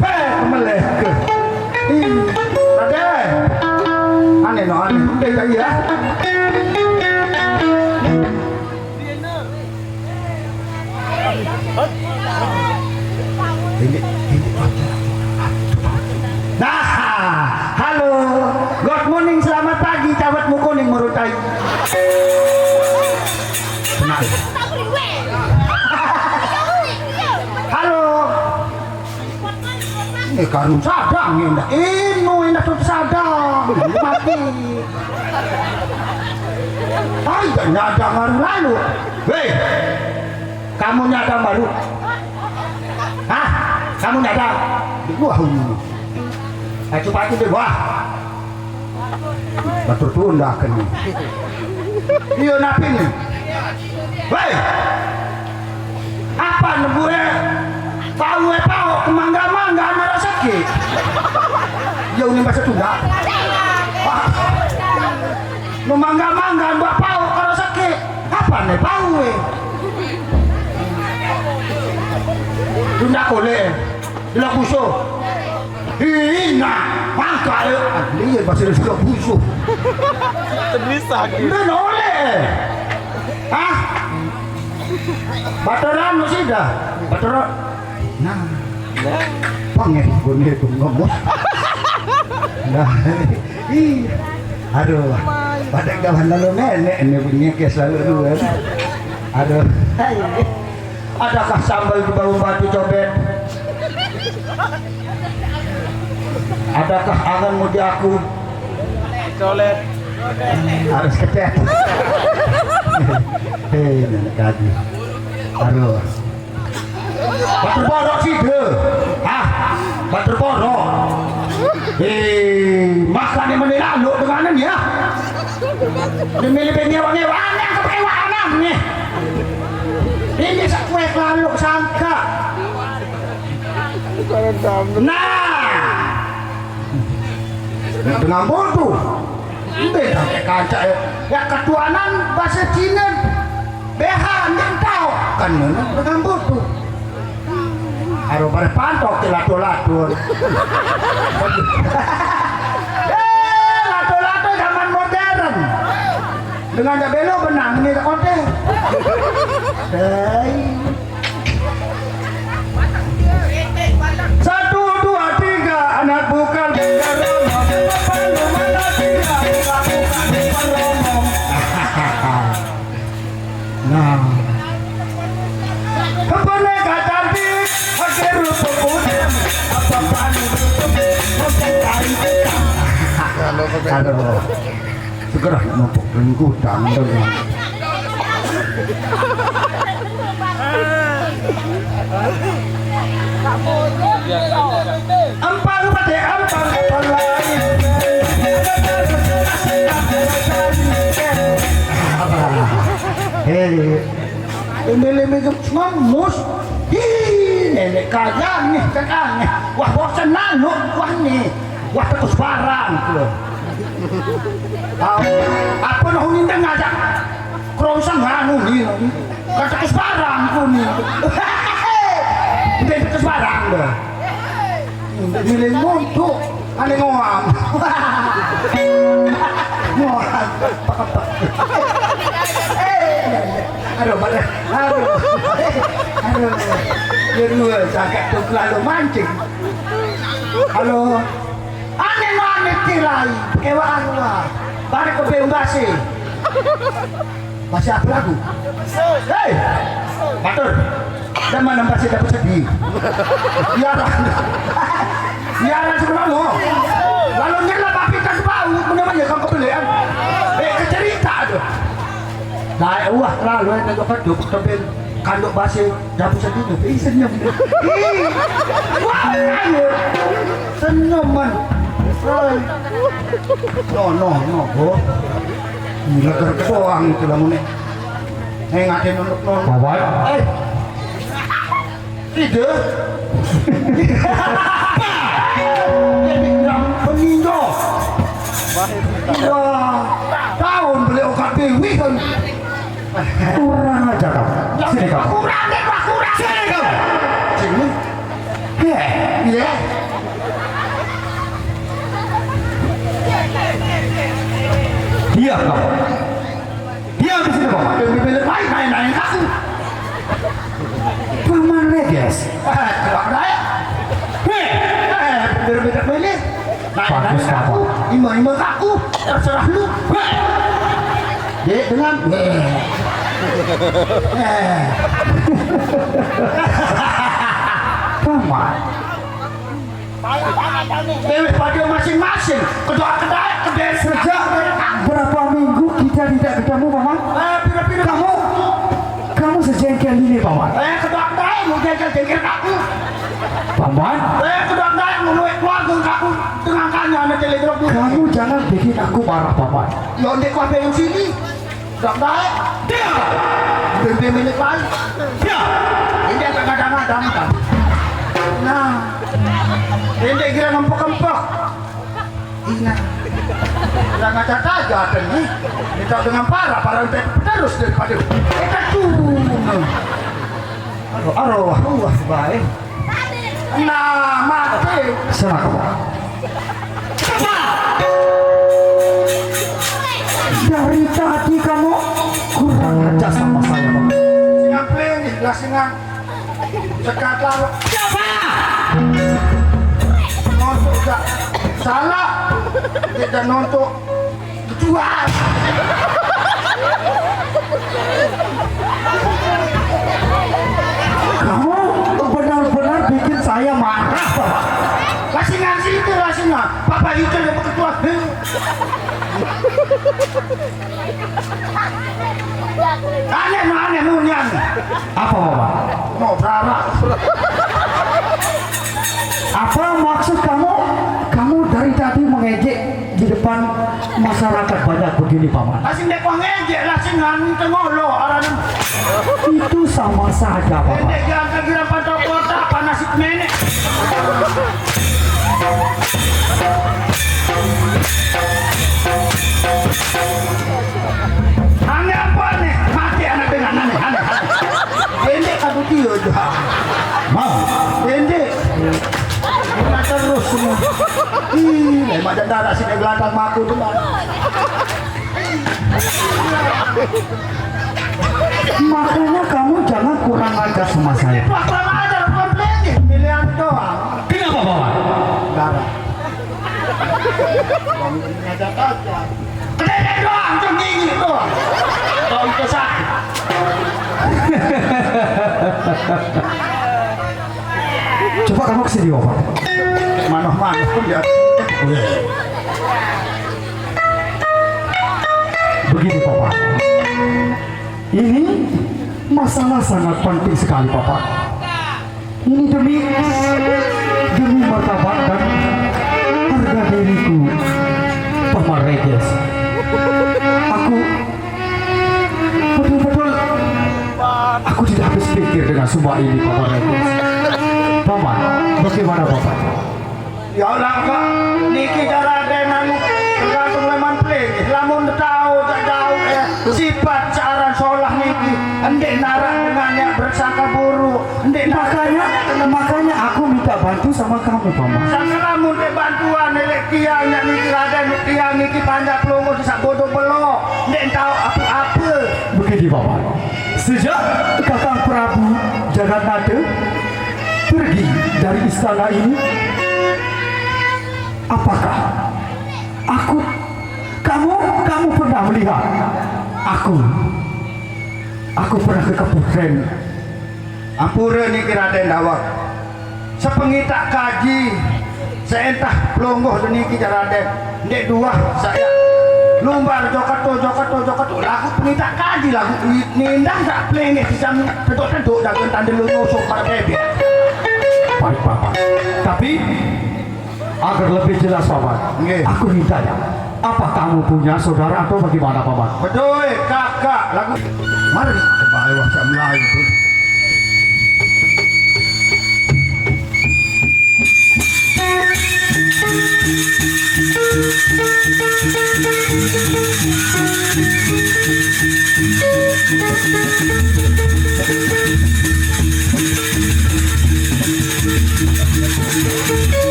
Pe meleh ke. Ih. Raden. Aneh no, aneh. Udah tak iya. Ini, ini. Nah, halo. Good morning, selamat pagi, cawet muko ning merutai. Nah. Halo. Ini karung sadang indah. Inu indah tuh sadang. Mati. Ai, nyadang baru lalu. Weh, kamu nyadang baru? Hah? Kamu nyadang? Wah, ini. Ayo, cepat itu, wah. Batur tunda kene. Iya, napi ni? Weh! Apa nebuke? Pau e pau, kemangga-mangga ana rezeki. Ya, ini bahasa Sunda. Wah. Memangga-mangga mbak pau karo rezeki. Apa ne pau e? Tunda kole. Delok musuh. Ina, mangkal. Ah, iya, masih ada juga musuh. Bisa gitu. Nggak oleh. Hah? Baturan masih dah. Baturan. Nah. Pangeh gone itu ngomong. Nah. Ih. Aduh. Pada kawan lalu nenek ini punya kes lalu dua. Aduh. Hai. Adakah sambal di bawah batu cobek? Adakah angan muji aku? Colet. Harus kecet. Hei, nenek kaji. Aduh. Batur borok sih, deh. Hah? Batur borok. Eh, makanya meni lalu dengan ya. Demi lebih ngewa-ngewa, aneh kepewa, aneh nih. Ini sekue lalu sangka. Nah. Dengan bodoh. Beda kayak kaca ya. Ya ketuanan bahasa Cina. B H nggak tahu. Kan dengan bodoh. Aduh, pada pantok ke lato-lato. Eh, lato-lato zaman modern. Dengan tak belok benang ni tak kote. Hei. Aduh, segera numpuk dan gudang dong. Empang pate, empang kapal lain. Hei, ini lebih gemus. Hi, nenek kaya nih, kan aneh. Wah, bosen nanu, wah nih. Wah, terus barang, tuh. Tahu, apa noh ini tengah aja. Kerosong nganu nih. Kata ke sebarang pun nih. Udah ke sebarang dah. Milih montok, ada ngoam. Ngoam. Aduh, pada. Aduh. Aduh. Dia dua cakap tu selalu mancing. Halo. Aneh no aneh tirai. Kewaan wah. Balik ke Bembasi. Masih apa lagu? Hei, batur. Dan mana masih dapat sedih? Biaran. Biaran sebelum lo. Lalu nyala papi kan bau, mana mana kau kebelian. Eh, kecerita tu. Nah, wah, lalu yang tengok kan duk kebel kanduk basi dapat sedih tu. Ih, senyum. Ih. Wah, ayo. Senyum man. Oi. No, no, no, bro. Gila, doang itu lah, Mune. Hei, ngatain nunduk, nunduk. Bapak. Eh. Ide. Ini yang penino. Iya. Tahun beli okat dewi kan. Kurang ajar kamu. Sini kamu. Kurang deh, Pak, kurang. Sini kamu. Sini. Iya. Iya. Diam kamu. Diam di sini, Paman. Yang dipilih main, main, main aku. Paman Reges. Eh, tidak ada ya. Hei. Eh, berbeda pilih. Main, main aku. Imang, imang aku. Terserah lu. Hei. Dek, dengan. Hei. Eh. Paman. Dewe pada masing-masing, kedua kedai, kedai. Sejak berapa minggu kita tidak ketemu, Paman? Eh, pira-pira. Kamu, kamu sejengkel ini, Paman. Eh, kedua kedai, mau jengkel-jengkel aku. Paman? Eh, kedua kedai, mau nuik keluarga aku, tengah kanya, anak cili drop. Kamu jangan bikin aku marah, Paman. Yo, ndek kuah beyong sini. Dok daek. Dia. Bimbi milik lain. Dia. Ini agak kadang-kadang kan. Nah. Ini kira ngempuk-ngempuk. Ina. Udah ngaca aja nih. Kita dengan parah, parah untuk terus daripada kita tuh. Aduh, aduh, aduh, baik. Nah, mati. Serah kamu. Cepat. Dari tadi kamu kurang ajar sama saya, Bang. Singa peling, lah singa. Sekat lalu. Siapa? Nonton gak salah. Tidak nonton. Jual. Kamu benar-benar bikin saya marah, Bapak. Lasingan situ, lasingan. Bapak itu yang ketua. Aneh, no, aneh, no, aneh. Apa, Bapak? No, berharap. Apa maksud kamu? Kamu dari tadi mengejek di depan masyarakat banyak begini, Paman. Asing dek wah ngejek lah, sing anu tengolo aranan. Itu sama saja, Paman. Pendek jalan ke Girang Pantau Kota, panas itu nenek. Aneh apa nih? Mati anak dengan aneh, aneh, aneh. Pendek kabut dia aja. Mau? Pendek. Guna terus semua. Ih, memang ada darah sini gelantang maku tuh, Bang. Makanya kamu jangan kurang ajar sama saya. Wah, kurang ajar, bukan pelengin, pilihan doang. Kenapa, Bapak? Darah. Bang, ini ada kacang. Kedede doang, tuh gigi doang. Bau itu sakit. Coba kamu ke sini, Bapak. Manoh-manoh pun dia. Iya. Begini, Paman. Ini masalah sangat penting sekali, Paman. Ini demi, demi martabat dan harga diriku, Paman Regis. Aku betul-betul, aku tidak habis pikir dengan semua ini, Paman Regis. Paman, bagaimana, Paman? Ya Allah, Kak, niki jaraden anu tergantung leman pelinggih. Lamun tau, tak tau, eh, sifat searan solah niki, ndeq narak dengan yang bersangka buruk, ndeq narak. Makanya, makanya aku minta bantu sama kamu, Paman. Sangka lamun ndeq bantuan leq tiang nyak niki, Raden, tiang niki panjak pelungguh saq bodo belok, ndeq tau ape-ape. Begini, Paman. Sejak Kakang Prabu Jagannatha pergi dari istana ini, apakah aku, kamu, kamu pernah melihat aku, aku pernah ke Keputren? Ampure niki, Raden Dawak. Sepengitaq kaji, seentah pelungguh deniki jaq Raden, ndeq duah saq yaq lumbar joketo, joketo, joketo, laguq pengitaq kaji, laguq nindang saq pelinggih sisam teduk-teduk dagen tande lu nyusup pare bebek. Baik, Paman. Tapi, agar lebih jelas, Paman, nggih, aku ingin tanya, apa kamu punya saudara atau bagaimana, Paman? Bedoe, kakak, laguq mari kebae wah saq melayu tu.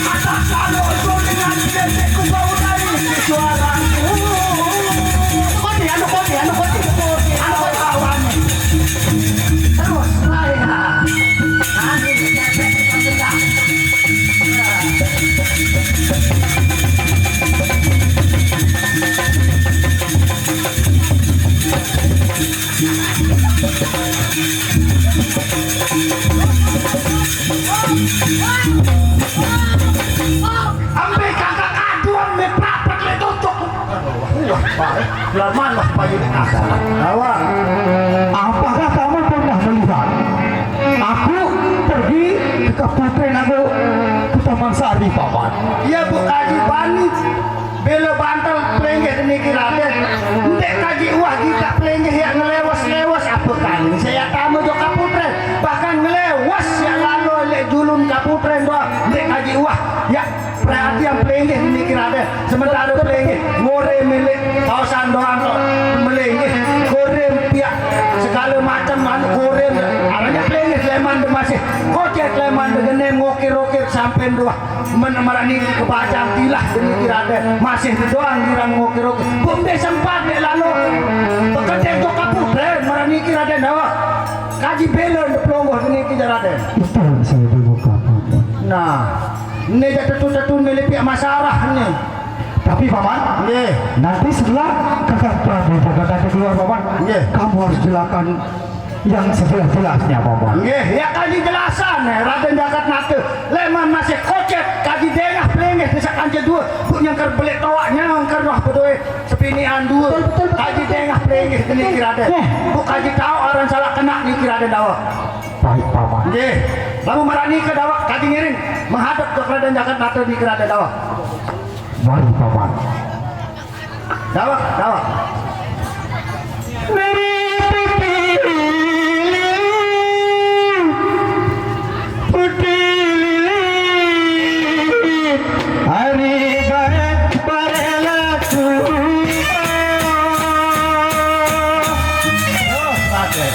Atas kalau itu dengan identik ku bau dari suaraku. Koti, anu koti, anu koti. Anu koti lawan. Terus lain, nah. Nanti dikepek, dikepek. Ambil kakak aduan, me prapet le tutuk. Aduh, wah, wah, wah, eh. Lah mana payung kasar? Lawan. Apakah kamu pernah melihat aku pergi ke Keputren atau ke Taman Sari, Paman? Iya, Bu Kaji Bani. Belo bantal pelinggih niki, Raden. Ndeq kaji uah gitaq pelinggih yaq ngelewes-lewes ape kali. Saya tame jok Kaputren, bahkan ngelewes yaq lalo leq julun Kaputren doang. Ndeq kaji uah yaq perhatian pelinggih niki, Raden. Sementare pelinggih ngore milik kaosan doang kok melinggih, ngore piaq segale macem anu ngore. Arane pelinggih leman de masih kocet, leman de genem ngokir-okir sampean doang. Men maraq niki kebajang tilah deniki Raden, masih doang girang ngokir-okir. Buk mbe sempat ndeq lalo bekedek jok Kaputren maraq niki Raden Dawak. Kaji belen de pelungguh deniki jaq Raden. Itu yang saya bingung, Paman. Nah, ne jaq tetu-tetu milih piaq masalah ne. Tapi, Paman, nggih, nanti setelah Kakang Prabu Jagatnata keluar, Paman, nggih, kamu harus jelaskan yang sejelas-jelasnya, Paman. Nggih, ya kaji jelasan, eh, Raden Jagatnata. Leman masih kocet, kaji dengah pelinggih desa kance due, buk nyengker belik toaq nyengker roh bedoe sepinian due. Betul, betul, betul. Kaji dengah pelinggih niki, Raden. Nggih. Buk kaji taoq aran salaq kenaq niki, Raden Dawak. Baik, Paman. Nggih. Lamun maraq nike Dawak kaji ngiring menghadap jok Raden Jagatnata niki, Raden Dawak. Mari, Paman. Dawak, dawak. Meri putih lilin, putih lilin, hari baret barela tuh. Oh, pakai.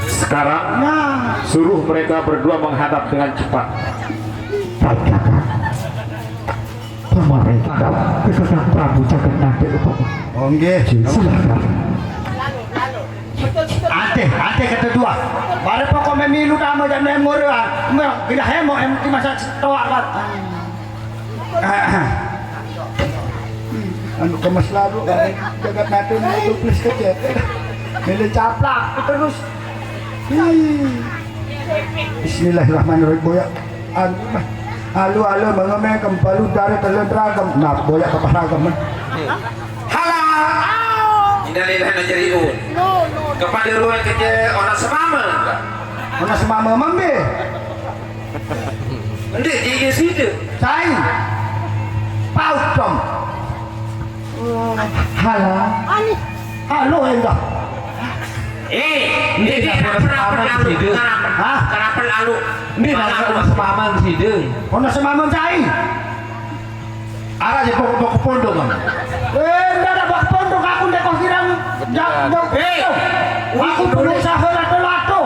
Sekarang suruh mereka berdua menghadap dengan cepat. Baik, Kakang. Paman Reka, Kakang Prabu Jagat Nate, Paman. Oh, nggih. Silakan. Ate, ate kata dua. Bare pokok memilu tama jam emur, ah. Meh, gila hemo em di masa toa kat. Anu kemes lalu, Jagat Nate mau duplis kecet. Milih caplak terus. Ih. Bismillahirrahmanirrahim, boya. Anu mah. Alu, alu, mengemeng kempalu dari telun ragam. Nah, boya kepah ragam, mah. Hala. Innalillahi wa inna ilaihi raji'un. Kepada ruang kecil, ona semama. Ona semama, mambe. Ndeq, jari side. Sai. Paut, Tom. Hala. Ani. Halo, endah. Eh, ini kenapa, kenapa lalu? Hah? Kenapa lalu? Ini kenapa semaman side? Ono semaman sai. Araq je bok, bok pondok, Bang. Eh, ndak ada bok pondok, aku ndak kau sirang. Ndak, ndak. Eh, aku pengusaha lato-lato.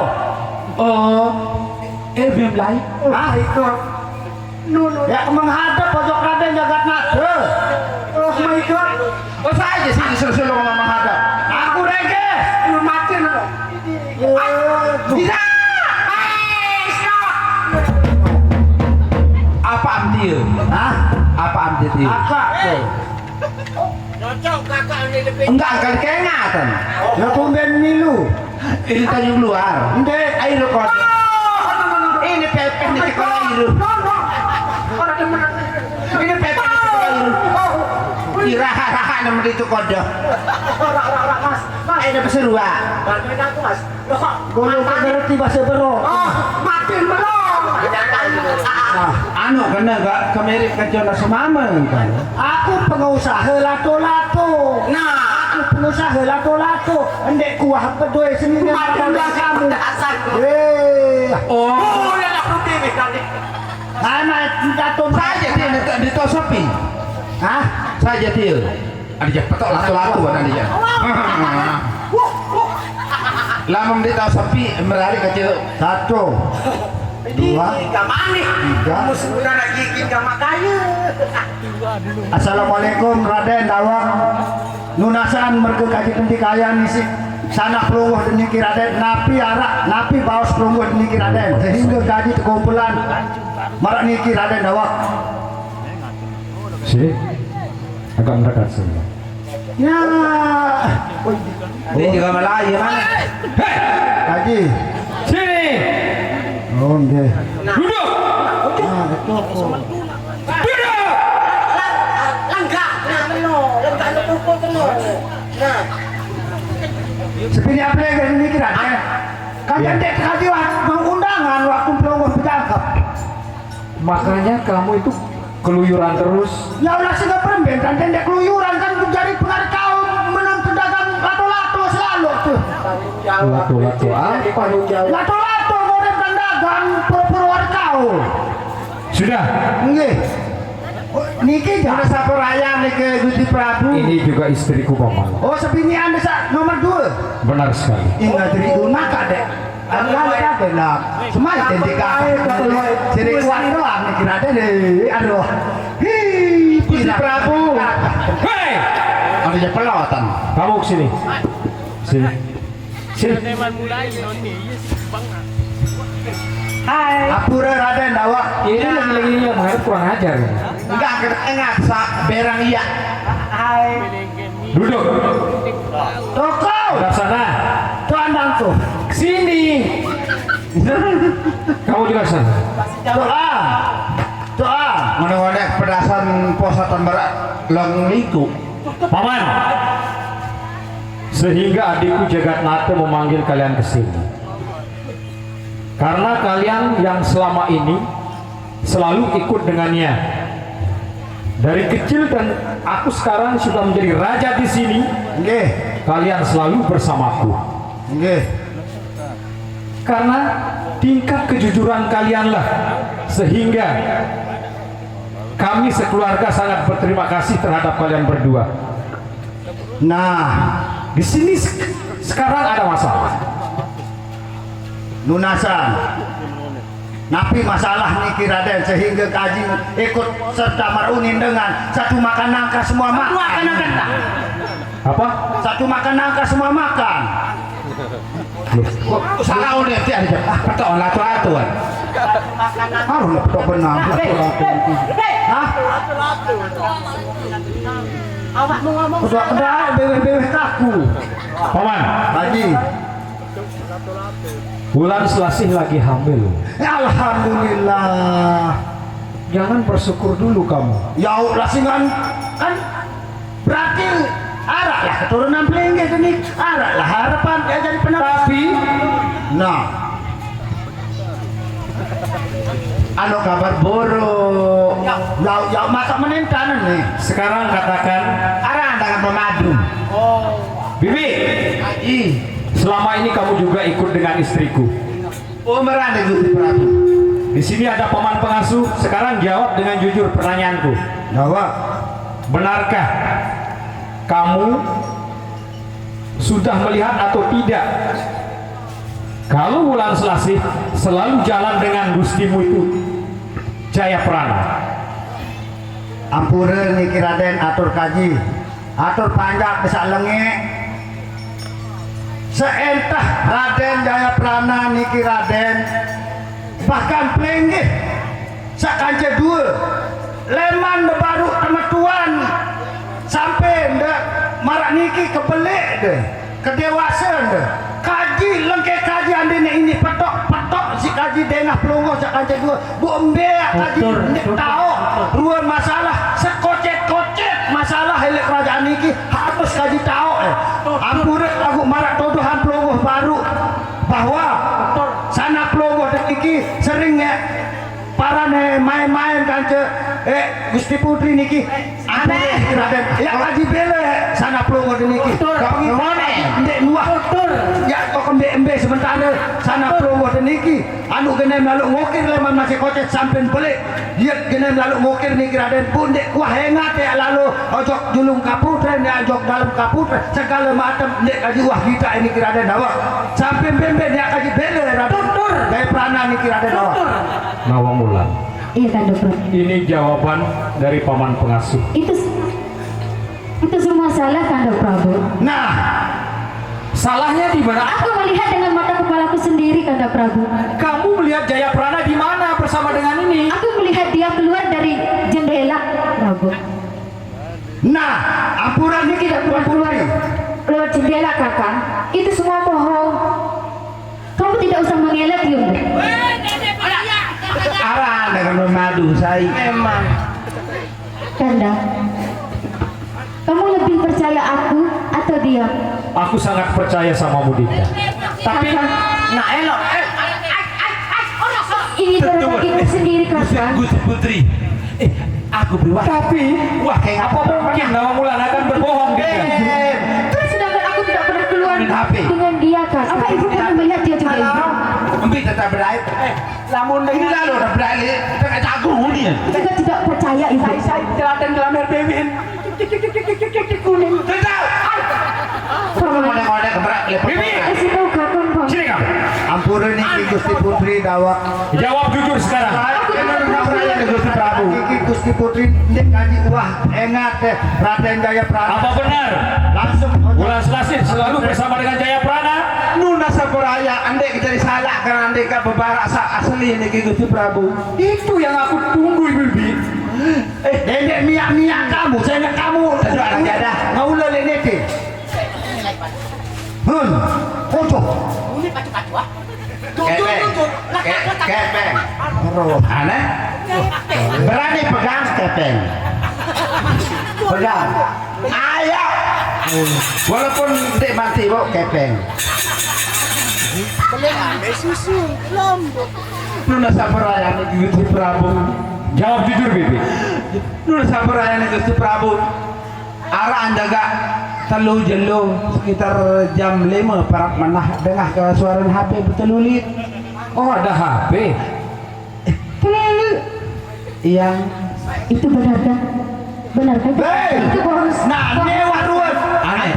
Oh, eh, belum lain. Ah, itu. Ya, menghadap pojok Raden Jagat Nada. Oh my God. Oh, saya sih disuruh-suruh ngomong menghadap. Aku Reges. Lu mati lu. Tidak. Eh, stop. Apa amtil? Hah? Apa amtil? Kakak tuh. Cocok kakak ini lebih. Enggak, enggak kengatan. Ya, tumben milu. Ini tanjung luar. Ndeq. Ayo lu kode. Ini pepeh nih sekolah ini. Ini pepeh nih sekolah ini. Iraha-raha nama itu kode. Ayo dapat seruak. Bantuin aku, Mas. Loh, kok golo ngerti bahasa bero. Oh, makin belum. Nah, anu kena gak kemerik ke Jonas Mama kan? Aku pengusaha lato-lato. Nah, aku pengusaha lato-lato. Ndeq kuah bedoe seni kamu. Eh. Oh. Oh, ya aku pilih kali. Anak jatuh. Saya dia di, di Tosepi. Hah? Saya dia. Ada je petok lato-lato ada je. Lamun di Tosepi merari kecil. Satu. Dua. Tiga manih. Tiga. Musuh udah lagi tiga makanya. Assalamualaikum, Raden Dawang. Nunasan merge kaji pentikaya nisi sanak pelungguh niki Raden, napi araq, napi baos pelungguh niki Raden, sehingga kaji tekumpulan maraq niki Raden Dawang. Sini, agak mendekat sini. Ya. Ini juga Melayu, mana? Hei! Kaji. Sini. Oh, nggih. Duduk. Ah, betul. Duduk. Lenggah, nah, meno. Lenggah lu pukul kena. Nah. Sepini apa yang niki, Raden? Kan ndeq tadi wah, mau undangan waktu pelungguh pejangkep. Makanya kamu itu keluyuran terus. Ya Allah, sing kepremben, kan ndeq keluyuran, kan jari pengaruh kaum menang pedagang lato-lato selalu tuh. Lato-lato apa? Lato-lato model kan dagang pura-pura warkau. Sudah. Nggih. Oh, niki jare sapa raya niki, Gusti Prabu? Ini juga istriku, Paman. Oh, sebinian desa nomor dua. Benar sekali. Ingat diri guna kadek. Anu kadek lah. Semai tendika. Siri kuat doang niki Raden. Aduh. Hi, Gusti Prabu. Hei. Ada je pelotan. Kamu ke sini. Sini. Sini. Hai. Apura Raden, awak. Ini lagi-lagi yang menghadap kurang ajar. Enggak, kita enggak sa berang iya. Hai. Duduk. Toko. Sebelah sana. Tuan Bangku. Sini. Kamu juga sana. Doa. Doa. Ngono-ngono pedasan posatan barak long liku. Paman. Sehingga adikku Jagat Nata memanggil kalian ke sini. Karena kalian yang selama ini selalu ikut dengannya. Dari kecil dan aku sekarang sudah menjadi raja di sini. Nggih. Kalian selalu bersamaku. Nggih. Karena tingkat kejujuran kalianlah sehingga kami sekeluarga sangat berterima kasih terhadap kalian berdua. Nah, di sini sek- sekarang ada masalah. Nunasan. Napi masalah niki, Raden, sehingga kaji ikut serta marunding dengan satu makan nangka semua makan? Apa? Satu makan nangka semua makan. Loh, kok salah udah dia aja. Ah, petok lah tuh atuan. Harus petok benar. Hah? Awak mau ngomong. Udah, udah, beweh-beweh kaku. Paman. Haji. Wulan Selasih lagi hamil. Alhamdulillah. Jangan bersyukur dulu kamu. Ya Allah, singan kan berarti arak lah keturunan pelinggih ini, arak lah harapan dia jadi penang. Tapi nah, anu kabar buruk. Ya, ya, masa menentang nih. Sekarang katakan, arah dengan pemadu. Oh. Bibi, selama ini kamu juga ikut dengan istriku. Umaran Gusti Prabu. Di sini ada paman pengasuh. Sekarang jawab dengan jujur pertanyaanku. Jawab. Benarkah kamu sudah melihat atau tidak kalau Wulan Selasih selalu jalan dengan gustimu itu, Jaya Prana? Ampura niki, Raden, atur kaji. Atur panjak bisa lengek. Seentah Raden Jaya Prana niki, Raden, bahkan pelinggih sakance dua, leman de baru temetuan sampai nde marak niki kebelik de, kedewasaan de. Kaji lengke kaji andene ini petok-petok si kaji dengah pelungguh sakance dua. Bu embe kaji ndek taoq rue masalah sekocet-kocet masalah elik kerajaan niki harus kaji taoq, eh. Ampure laguq maraq tuduhan pelungguh baruq bahwa sanak pelungguh niki sering, eh, parane main-main kance, eh, Gusti Putri niki. Aneh. Raden, ya kaji bele sanak pelungguh niki. Betul. Ndeq nuah. Betul. Ya kok embe-embe sementare sanak pelungguh niki. Anu genem lalo ngukir leman masih kocet sampeyan belik. Iye genem lalo ngukir niki, Raden, pun ndeq kuah engat ya lalo ojok julung kaputre, ndeq ojok dalem kaputre, segale macem ndeq kaji uah gitaq niki, Raden, awak. Sampeyan bembe ndeq kaji bele, Raden. Tutur. Jaya Prana niki, Raden, awak. Tutur. Nawang Wulan. Iya, Kanda Prabu. Ini jawaban dari paman pengasuh. Itu s- Itu semua salah, Kanda Prabu. Nah, salahnya di mana? Aku melihat dengan mata kepalaku sendiri, Kanda Prabu. Kamu melihat Jaya Prana di mana bersama dengan ini? Aku melihat dia keluar dari jendela, Prabu. Nah, ampura niki, Tuan Putri. Lewat jendela, Kakang. Itu semua bohong. Kamu tidak usah mengelak, Yunda. Arane kan memadu sai. Memang. Kanda, kamu lebih percaya aku atau dia? Aku sangat percaya sama Mudita. Tapi, Kakang. Nah, elok. Eh, ini darah dagingku sendiri, Kakang. Gusti Putri. Eh, aku berubah. Tapi, wah, kayak apa mungkin Nawang Wulan akan berbohong gitu? Eh, sedangkan aku tidak pernah keluar dengan dia, Kakang. Apa ibu pernah melihat dia juga, Ibu? Embi tetap berai. Eh, lamun ini lalu udah berani, kita nggak jago nih. Juga tidak percaya, Ibu. Saya, saya, teladan kelamer bebin. Kuning. Tidak. Ngode-ngode kebrak, ya, Bibi. Kasih tahu Kakang, Pak. Sini kamu. Ampura niki Gusti Putri dawak. Jawab jujur sekarang. Gusti Prabu. Niki Gusti Putri ndeq kaji uah engat, eh, Raden Jaya Prana. Apa benar? Langsung. Wulan Selasih selalu bersama dengan Jaya Prana. Nunas sampuraya, ndeq jadi salah karena ndeq bebarak sa asli niki Gusti Prabu. Itu yang aku tunggu, Ibu Bibi. Eh, dendeq miaq-miaq kamu, seendeq kamu. Aduh, anak jadah. Ngaula leq nete. Hun, ojoh. Kepeng. Ke-, kepeng. Aduh. Aneh. Berani pegang kepeng. Pegang. Ayo. Walaupun ndeq mati, Bu, kepeng. Belum ada susu, lombok. Nunas sampuraya niki Gusti Prabu. Jawab jujur, Bibi. Nunas sampuraya niki Gusti Prabu. Araq jagaq telu jelo sekitar jam lime parak menah dengah ke suaran H P betelulit. Oh, ada H P. Iya. Itu benar kan? Benar kan? Hei! Itu bohong. Nah, mewah ruwet. Aneh.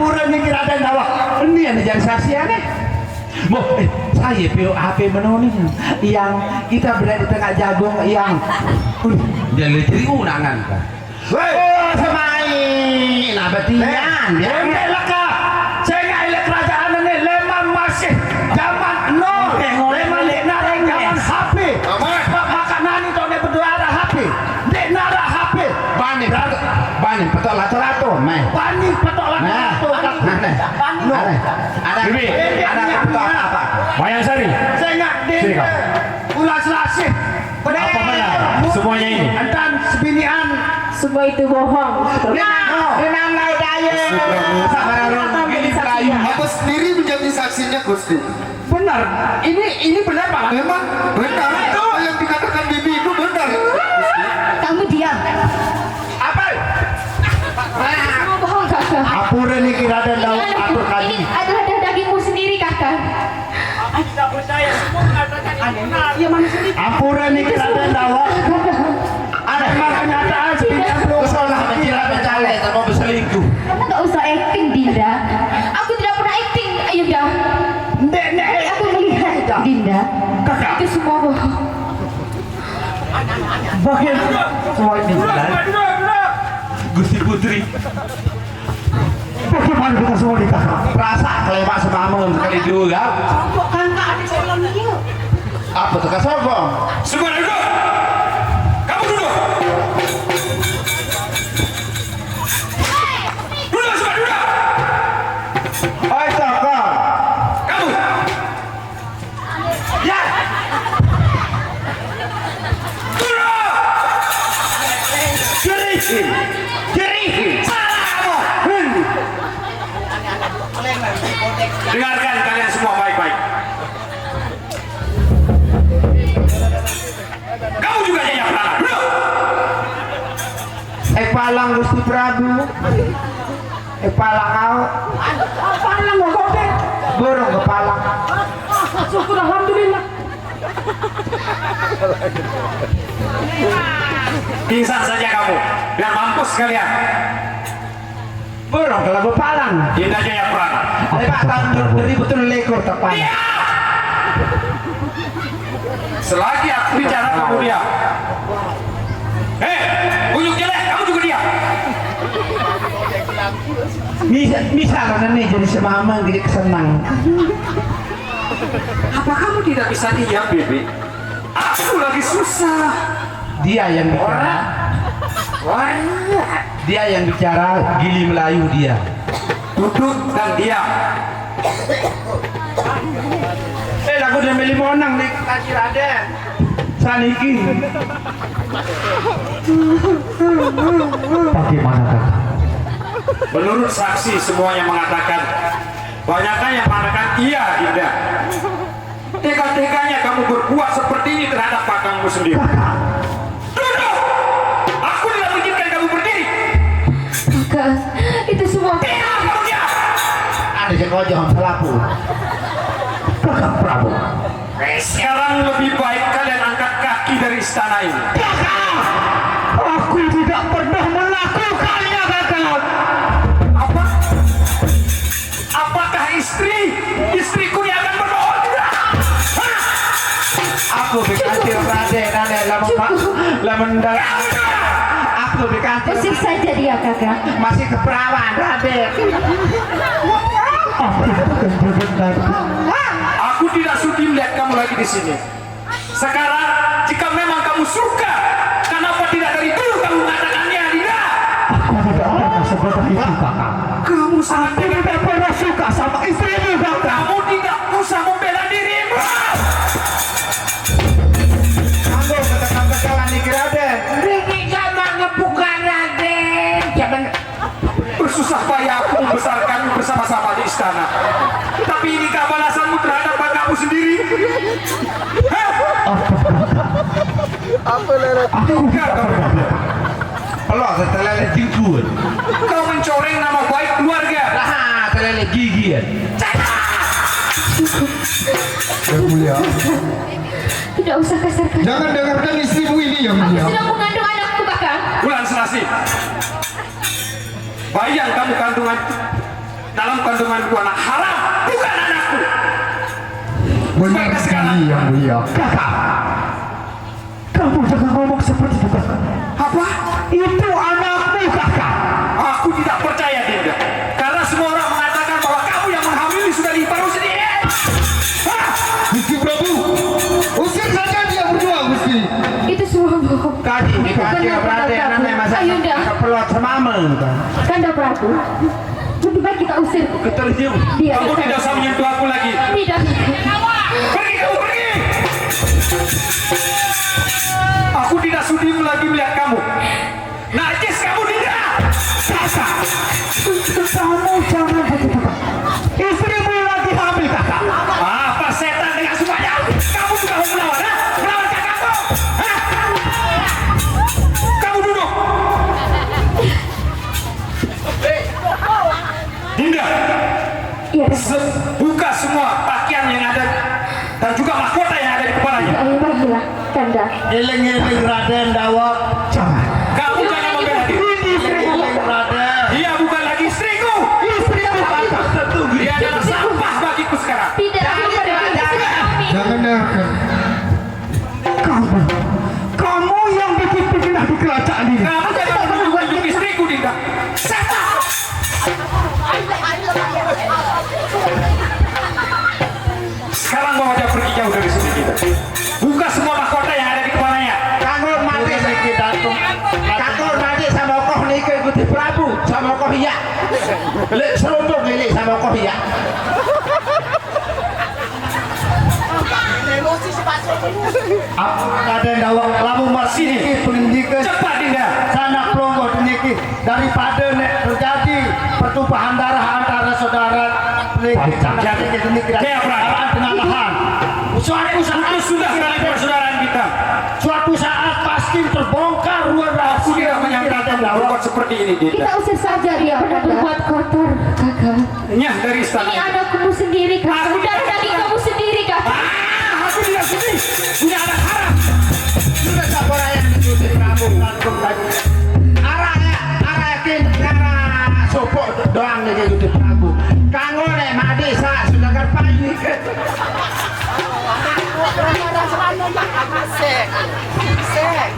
Saksi aneh. Boh, eh, saya pio H P menoni yang kita berada di tengah jagung yang, uh, jadi ceri unangan. Woi. Oh, semai. Nah, betian, ya. Pendek leka. Saya ingat kerajaan ini leman masih zaman no. Leman lenak zaman H P. Amat. Sebab makanan itu dia berdoa arah H P. Dek nara H P. Bani, bani, betul lah, betul lah tu, meh. Bani, betul lah, nah, betul lah. Nah, nah. Bani. Aneh. Aneh. Bibi. Aneh, betul apa? Mayang Sari. Saya ingat dia. Sini kau. Ulas lasih. Apa benar semuanya ini? Dan sebinian. Semua itu bohong. Nah, dengan lai daya. Sabar, Ron. Ini Melayu. Aku sendiri menjadi saksinya, Gusti. Benar. Ini, ini benar, Pak. Memang benar. Apa yang dikatakan Bibi itu benar. Kamu diam. Apa? Kamu bohong, Kakak. Apura niki Raden Dawang atur kaji. Ini adalah dagingmu sendiri, Kakak. Aku tidak percaya. Semua mengatakan ini benar. Ya, mana sendiri? Apura niki Raden Dawang. Ada kenyataan seperti yang belum salah. Tidak percaya, tak mau berselingkuh. Kamu nggak usah acting, Dinda. Aku tidak pernah acting, Ayunda. Ndek, ndek. Tapi aku melihat, Dinda. Kakak. Itu semua bohong. Bagaimana semua ini, Dinda? Gusti Putri. Bagaimana kita semua ini, Kakak? Perasa kelewat semama sekali dua, ya. Kakak, ada calon dia. Apa tu, Kak Sopo? Semua duduk. Kamu duduk. Duduk, semua duduk. Hai, Kakak. Kamu. Ya. Duduk. Jerih. Jerih. Salah kamu. Hmm. Dengarkan kalian semua baik-baik. Kamu juga, Jaya Prana. Duduk. Eh, palang, Gusti Prabu. Eh, palang kau. Palang kau, Dek. Burung kepalang. Syukur, alhamdulillah. Pingsan saja kamu, biar mampus sekalian. Burung kalau kepalang. Dinda Jaya Prana. Lepas tahun dua ribu tujuh lekor terpalang. Iya. Selagi aku bicara, kamu diam. Hei, unjuk jelek, kamu juga diam. Bisa, bisa lah nenek jadi semamang, jadi kesenang. Apa kamu tidak bisa diam, Bibi? Aku lagi susah. Dia yang bicara. Wah. Wah. Dia yang bicara, gili Melayu dia. Duduk dan diam. Eh, lagu dia milih monang nih, kaji Raden. Saniki. Bagaimana, Kakak? Menurut saksi, semuanya mengatakan, banyaknya yang mengatakan iya, Dinda. Tega-teganya kamu berbuat seperti ini terhadap kakangmu sendiri. Kakak. Duduk! Aku tidak mengizinkan kamu berdiri. Kakak, itu semua. Diam kamu, diam! Ada si Kojong selaku. Kakak Prabu. Eh, sekarang lebih baik kalian angkat kaki dari istana ini. Kakak! Aku tidak pernah melakukannya, Kakak. Apa? Apakah istri, istriku ini akan berbohong? Tidak. Hah? Aku pikir Raden, Raden, lamun, lamun, aku pikir. Usir saja dia, Kakak. Masih keperawan, Raden. Aku bukan jodoh, Raden. Aku tidak sudi melihat kamu lagi di sini. Sekarang, jika memang kamu suka, kenapa tidak dari dulu kamu mengatakannya, Dinda? Aku tidak pernah seperti itu, Kakak. Kamu sangat tidak pernah suka sama istrimu, Kakak. Kamu tidak usah membela dirimu. Anggo ketekan-tekalan di Raden. Ini gak mau ngebuka, Raden. Jangan. Bersusah payah aku membesarkanmu bersama-sama di istana. Tapi inikah balasanmu terhadap kakakmu sendiri? Hah? Apa, Lele? Aku tidak pernah. Pelok setelele jengkut. Kau mencoreng nama baik keluarga. Lah, telele gigi ya. Yang mulia. Tidak usah kasar-kasar. Jangan dengarkan istrimu ini, yang mulia. Aku sedang mengandung anakku, Kakak. Wulan Selasih. Bayi yang kamu kandungan dalam kandunganku anak haram. Bukan anakku. Benar sekali, Yang Mulia. Kakak, kamu jangan ngomong seperti itu, Kakak. Apa? Itu anakmu, Kakak. Aku tidak percaya, Dinda. Karena semua orang mengatakan bahwa kamu yang menghamili Sudaning Iparmu sendiri. Hah? Gusti Prabu, usir saja dia berdua, Gusti. Itu semua bohong. Tadi dikasih Benar, berarti benar, anaknya benar. Masa Ayunda. Keperluan semamen, kan? Kanda Prabu, lebih baik kita usir. Ketercium. Dia Kamu tidak usah menyentuh aku lagi. Tidak. Pergi, kamu pergi. Aku tidak sudi lagi melihat kamu. Najis kamu, Dinda. Sasa. Kamu jangan begitu, Pak. Istrimu lagi hamil, Kakak. Apa setan dengan semuanya? Kamu juga mau melawan, ha? Melawan kakakku? Hah? Kamu duduk. Dinda, Iya, Kakak. se- buka semua pakaian yang ada dan juga mahkota yang ada di kepalanya. Iya, iya, Kanda. Eling-eling Raden Dawak. Jangan. Kamu jangan membela diri. Ini istri Eling-eling Raden. Dia bukan lagi istriku. Istri Kakak. Dia adalah sampah bagiku sekarang. Tidak, Kakak. Jangan dengarkan. Kamu, kamu yang bikin fitnah di kerajaan ini. Kamu jangan menunjuk-nunjuk istriku, Dinda. Setan. Sekarang bawa dia pergi jauh dari sini, Dinda. Buka semua mahkota yang ada di kepalanya. Kanggo mati niki, Datuk. Kanggo mati sama koh niki, Gusti Prabu, sama koh iya. Lek serumpuk niki sama koh iya. Apa Raden Dawang lamun masih niki pendidikan Cepat, Dinda. Sanak pelonggoh niki daripada nek terjadi pertumpahan darah antara saudara niki, sanak Jangan. Niki, niki, Jaya Prada. Araan tengah lahan. Suatu saat Putus sudah tali persaudaraan kita. Suatu saat pasti terbongkar ruang Aku rahasia tidak menyangka Raden kamu Dawang. Berbuat seperti ini, Dinda. Kita usir saja dia, Kanda. Berbuat kotor, Kakak. Nyah dari istana. Ini anakmu sendiri, Kakak. Aku tidak Dari kamu sendiri, Kakak. Ah, aku tidak sedih. Punya anak haram. Sudah sabar aja, Gusti Prabu. Arah ya, arah yakin, arah sopok doang nih, Gusti Prabu. Kanggo nek mati sa sudah kerpayu. Sik. Sik.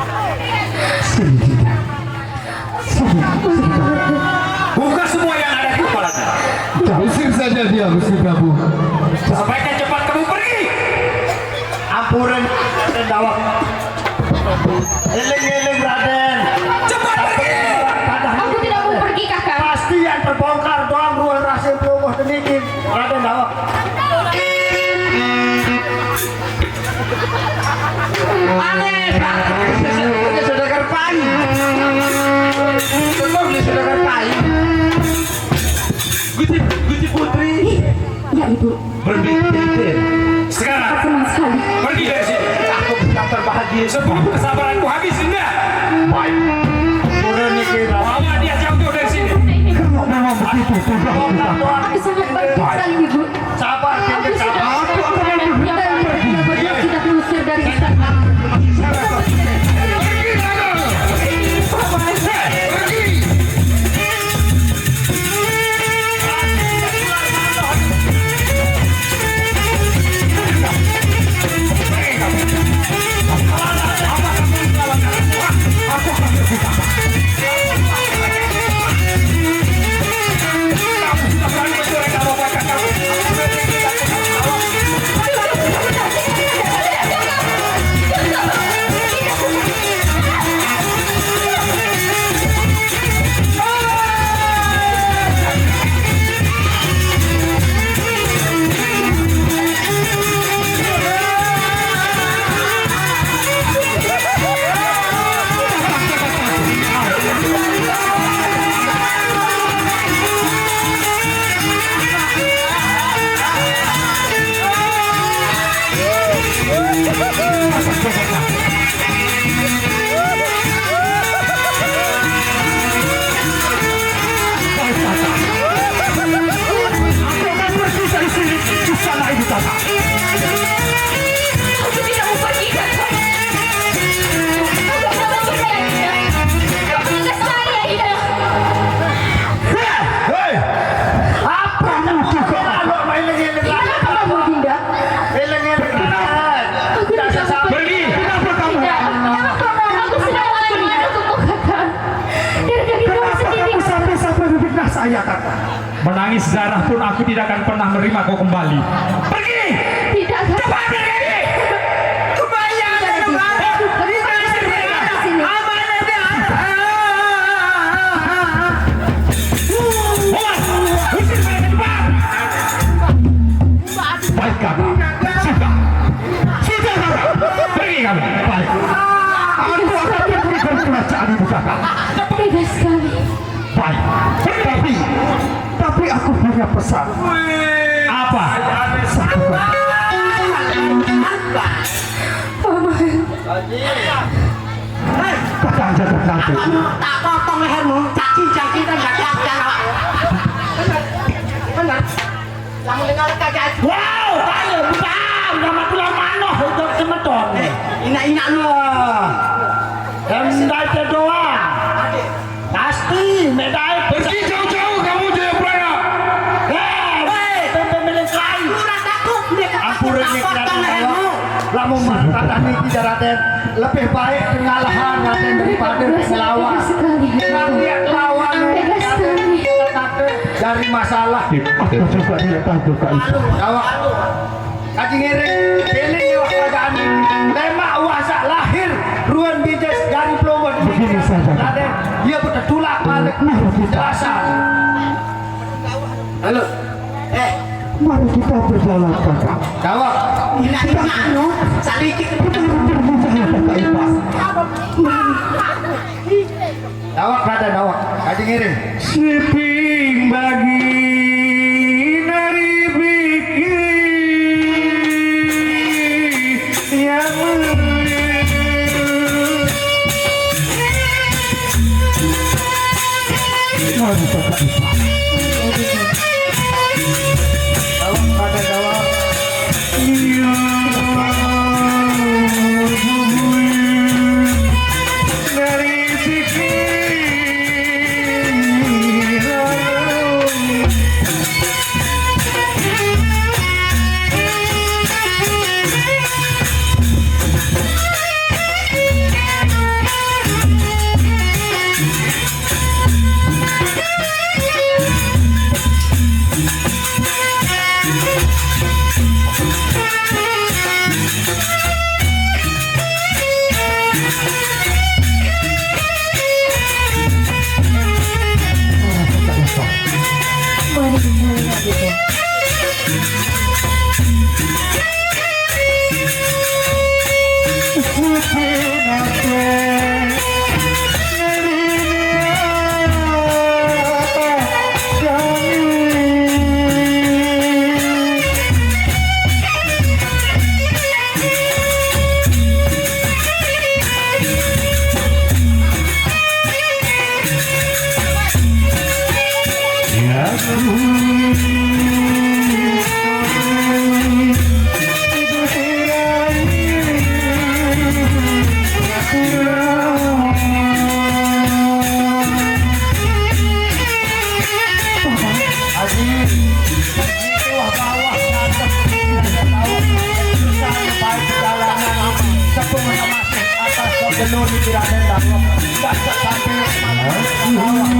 Buka semua yang ada di kepalanya. Usir saja dia, Gusti Prabu. Sebaiknya cepat kamu pergi. Ampuran Raden Dawang. Eling-eling, Raden. Cepat pergi. Aku tidak mau pergi, Kakak. Pasti yang terbongkar doang ruang rahasia pelungguh demikian, Raden Dawang. Aneh, Pak. Sudah kerpan. Belum nih, sudah kerpan. Gusti, Gusti Putri. Ya, Ibu. Berpikir. Sekarang. Senang sekali. Pergi dari sini. Aku tetap terbahagia. Sebelum kesabaranku habis, Dinda. Baik. Turun niki, Raden. Bawa dia jauh-jauh dari sini. Kalau memang begitu, tugas kita. Aku sangat bahagia sekali, Ibu. Sabar, Aku Dinda, sudah sabar. Aku akan memberikan Kita, kita, kita sudah mengusir dari istana. Menangis darah pun aku tidak akan pernah menerima kau kembali. Pergi! Tidak, Kak. Cepat pergi! Kembali, Tidak, Kak. Tidak. Tidak, Kak. Sini. Aman, Kak. Keluar! Usir mereka cepat! Baik, Kakak. Sudah. Sudah, Kakak. Pergi kamu. Baik. Aku akan memberikan kerajaan ibu Kakak. Tega sekali. Baik. Tapi, tapi aku punya pesan. Apa? Satu kata. Paman. Kakak jaga nanti. Tak potong lehermu. Caci, caci, kan nggak jaga. Benar. Benar. Kamu dengar kagak? Wow, kaya bukan, nama tulang manoh untuk semeton. Eh, inak-inak lo. Hendai doang. Pasti medai. Pergi jauh-jauh kamu, Jayaprana. Eh, Hei. Pemilik lain. Kurang takut dia. Ampun, ini kerana lamun mata tadi tidak, Raden. Lebih baik kengalahan, Raden, daripada ngelawan. Tega sekali. Kita lihat lawan, Tega sekali. Dari masalah. Aku juga tidak tahu, Kak. Jawab. Kaji ngiring, pilih lewat kerajaan ini. Lemak wasak lahir, ruan bijis dari pelongon. Begini saja. Raden, dia betul tulak balik. Mari kita. Jelasan. Halo. Eh. Mari kita berjalan, Kakak. Jawab. Ini anu, saliki. Betul-betul berjalan, Kakak Ipas. Dawak, Raden, dawak. Kaji ngiring. Siping bagi nari biki yang Mari, Kakak Ipa. Dawak, Raden, dawak. Atas kau jenuh di tidak ada dalam. Tak sampai malam.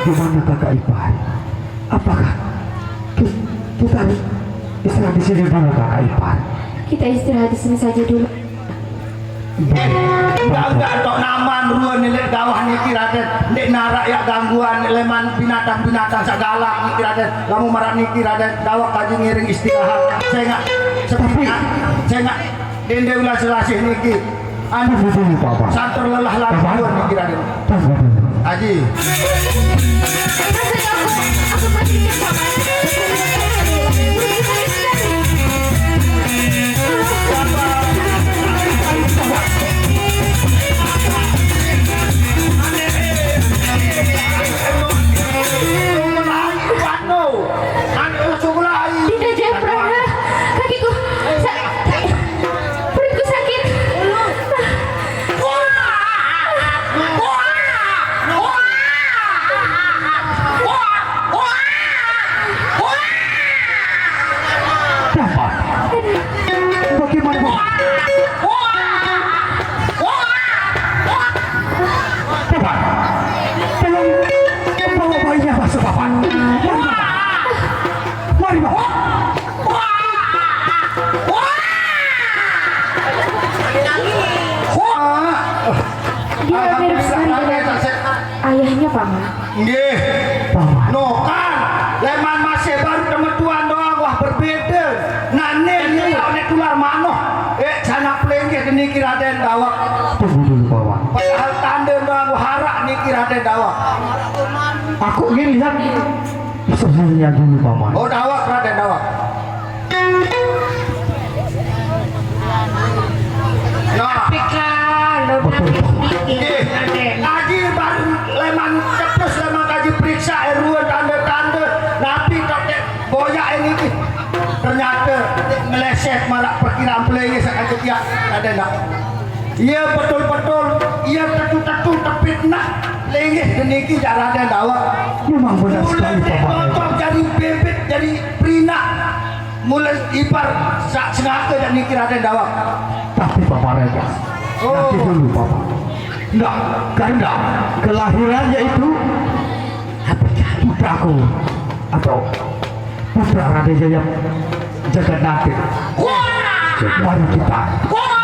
Gimana kakak ipar? Apakah ki-, kita istirahat di sini dulu, kakak ipar? Kita istirahat di sini saja dulu. Enggak, enggak, tok naman ruan ni lek gawah niki, Raden. Ndeq narak yak gangguan leman binatang-binatang saq galak niki, Raden. Lamun maraq niki, Raden, dawek kaji ngiring istirahat. Sengaq sepinak, sengaq dende ulah selasih niki. Anu, tunggu dulu, Paman. Santer lelah lagi Paman. Ruan niki, Raden. Tunggu dulu. Aji. Rasanya aku, aku berpikir, Paman. Dinda Jaya Prana, kakiku, sa-, perutku sakit. Bapak, bagaimana, Bapak? Bapak, tolong bawa bayinya masuk, Bapak. Mari, Bapak. Mari, Bapak. Dia mirip sekali dengan ayahnya, Paman. Nggih. Paman. No kan, leman masih baru temetuan doang, wah, berbeda. Nah, nih, nih, nek tular manoh. Eh, sanak pelinggih deniki Raden Dawak. Tunggu dulu, Paman. Padahal tanda doang, wah, harak niki Raden Dawak. Aku ingin lihat sesungguhnya dulu, Paman. Oh, Dawak, Raden Dawak. Nah. Tapi kalau betul, Pak. Nggih. Kaji baru leman cepus leman kaji periksa, eh, ruan tanda-tanda. Napi kok tek boyak ini, ih. Ternyata ngeleset malah perkiraan pelinggih saq kance tiang. Raden Dawak. Iya betul-betul, iya tetu-tetu tepitnah pelinggih deniki jaq Raden Dawak. Memang benar sekali, Paman. Mulai tek motor jari bebet, jari perinak. Mulai ipar saq sengake jaq niki Raden Dawak. Tapi Paman Regas, oh, nanti dulu, Paman. Enggak, karena kelahirannya itu putraku atau putra Raden Jaya Jagat Nanti. Wah! Mari kita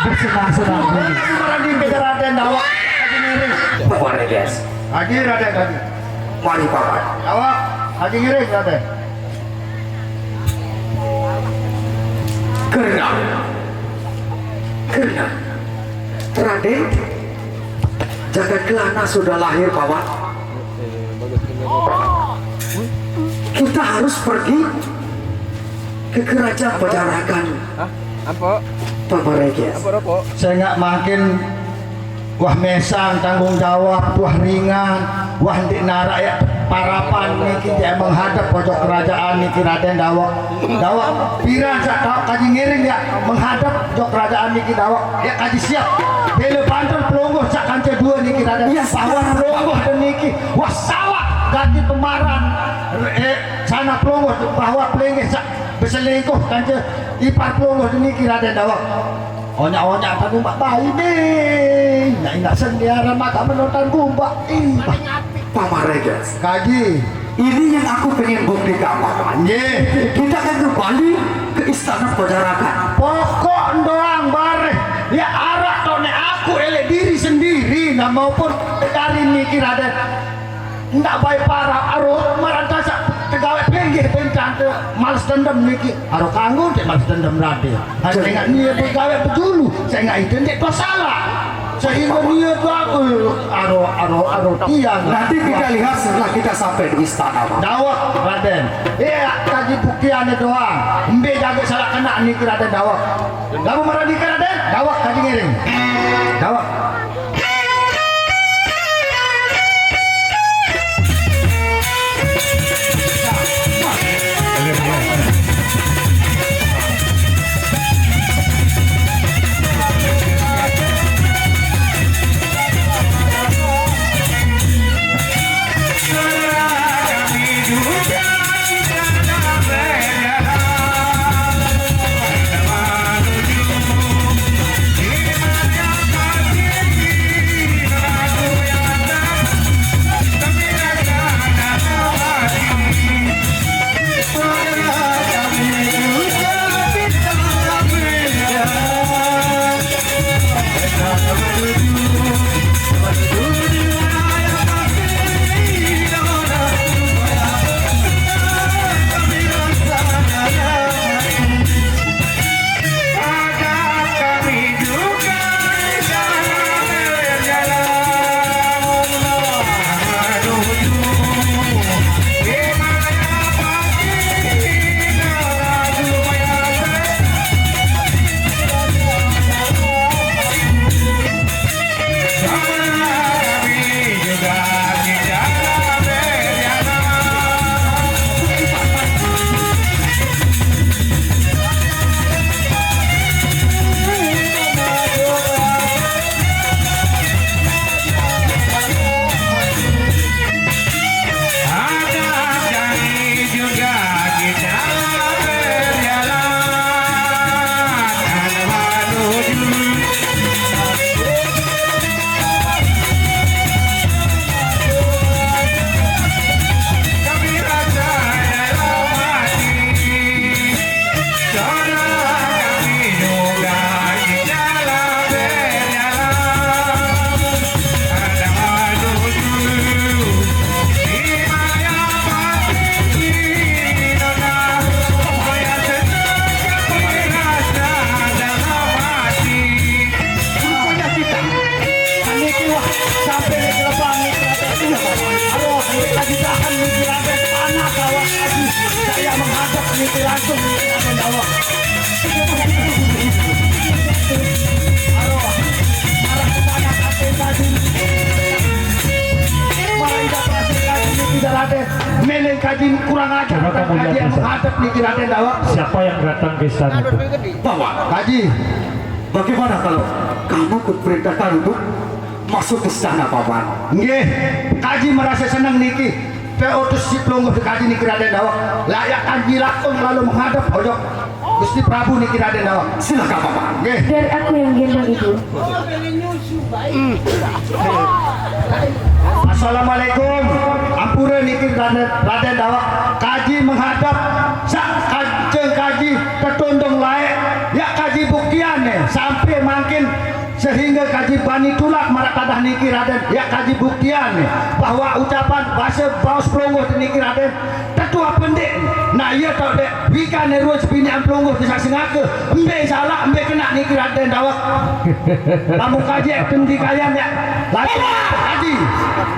bersenang-senang dulu. Raden Dawak, Raden Dawak. Paman Regas. Haji Raden, Haji. Mari, Paman. Dawak, Haji ngiring, Raden. Karena, karena Raden Jagat Kelana sudah lahir, Paman. Kita harus pergi ke kerajaan Pajarakan. Hah? Apa? Paman Regas. Apa, apa? Sengaq makin wah mesang tanggung jawab, wah ringan, wah ndeq naraq yaq parapan niki jaq menghadep ojok kerajaan niki Raden Dawak. Dawak, piran saq taoq kaji ngiring yaq menghadep ojok kerajaan niki Dawak. Yaq kaji siap. Bele banter pelungguh saq kance due niki Raden. Iya, bahwa pelungguh deniki. Wah, salaq gati pemaran, eh, sanak pelungguh bahwa pelinggih saq beselingkuh kance ipar pelungguh deniki Raden Dawak. Onyak-onyak tanu maq bayi deh. Nak indak sendiaran mata menotan gumbak. Ih, Paman Regas. Kaji. Ini yang aku pengen buktikan, Paman. Nggih. Kita akan kembali ke istana Pajarakan. Pokok doang bareh. Ya araq to nek aku elek diri sendiri, nah maupun dari niki Raden. Ndaq bae parah, aroh maraq dasaq tegaweq pelinggih bencante males dendem niki. Aroh kanggo ndeq males dendem Raden. Sengaq nie begaweq bejulu, sengaq ite ndeq to salaq. Sehingge nie to aku, aroh, aroh, aroh tiang. Nanti kita lihat setelah kita sampai di istana, Pak. Dawek, Raden. Iya, kaji buktianne doang. Mbe jage salaq kenaq niki Raden dawek. Lamun maraq niki Raden, dawek kaji ngiring. Dawek. Kurang ajar. Coba kamu lihat, Raden, menghadap niki Raden Dawak. Siapa yang datang ke istana itu? Bapak, Kaji, bagaimana kalau kamu ikut perintahkan untuk masuk ke istana, Paman? Nggih, Kaji merasa senang niki. Teh utus si pelungguh Kaji niki Raden Dawak. Layak Kaji langsung lalu menghadap ojok Gusti Prabu niki Raden Dawak. Silakan, Paman. Nggih. Biar aku yang gendong ibu. Assalamualaikum. Ampura niki Raden, Raden Dawak. Kaji menghadap sak kanceng Kaji tetundung laek. Ya Kaji buktian nih sampai mangkin sehingga Kaji bani tulak marak tadah niki Raden. Ya Kaji buktian nih bahwa ucapan bahasa baos pelungguh niki Raden. Tetua pendik. Nah, iya tau dek. Wika nerua sepini ampelungguh di sasingaka. Embe salah, embe kena niki Raden Dawak. Kamu kaji pendikaian ya. Lagi kaji.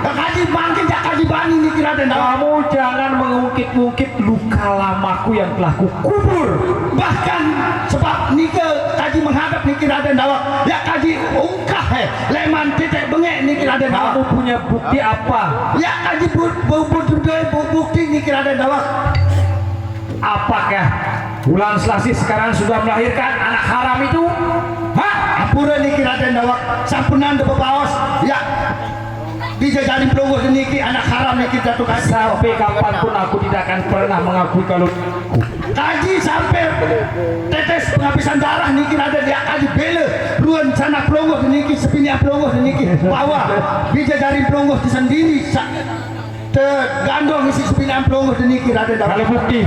Kaji bangkit ya kaji bani niki Raden Dawak. Kamu jangan mengungkit-ungkit luka lamaku yang telah kukubur. Bahkan sebab niki kaji menghadap niki Raden Dawak. Ya kaji ungkah eh. Leman titik bengek niki Raden Dawak. Kamu punya bukti apa? Ya kaji bu, bu, bu, bu, bu, bukti niki Raden Dawak. Apakah Wulan Selasih sekarang sudah melahirkan anak haram itu? Hah? Ampura niki Raden Dawak, sampunang de bebaos. Ya. Dijajarin pelungguh niki anak haram niki Datu Kaji. Sampai kapanpun aku tidak akan pernah mengakui kalau Kaji sampai tetes penghabisan darah niki Raden ya Kaji bela ruan sanak pelungguh niki sepini pelungguh niki bahwa dijajarin pelungguh sendiri sa, Tegandong isi sepinang pelungguh deniki Raden Dawak. Kalau bukti,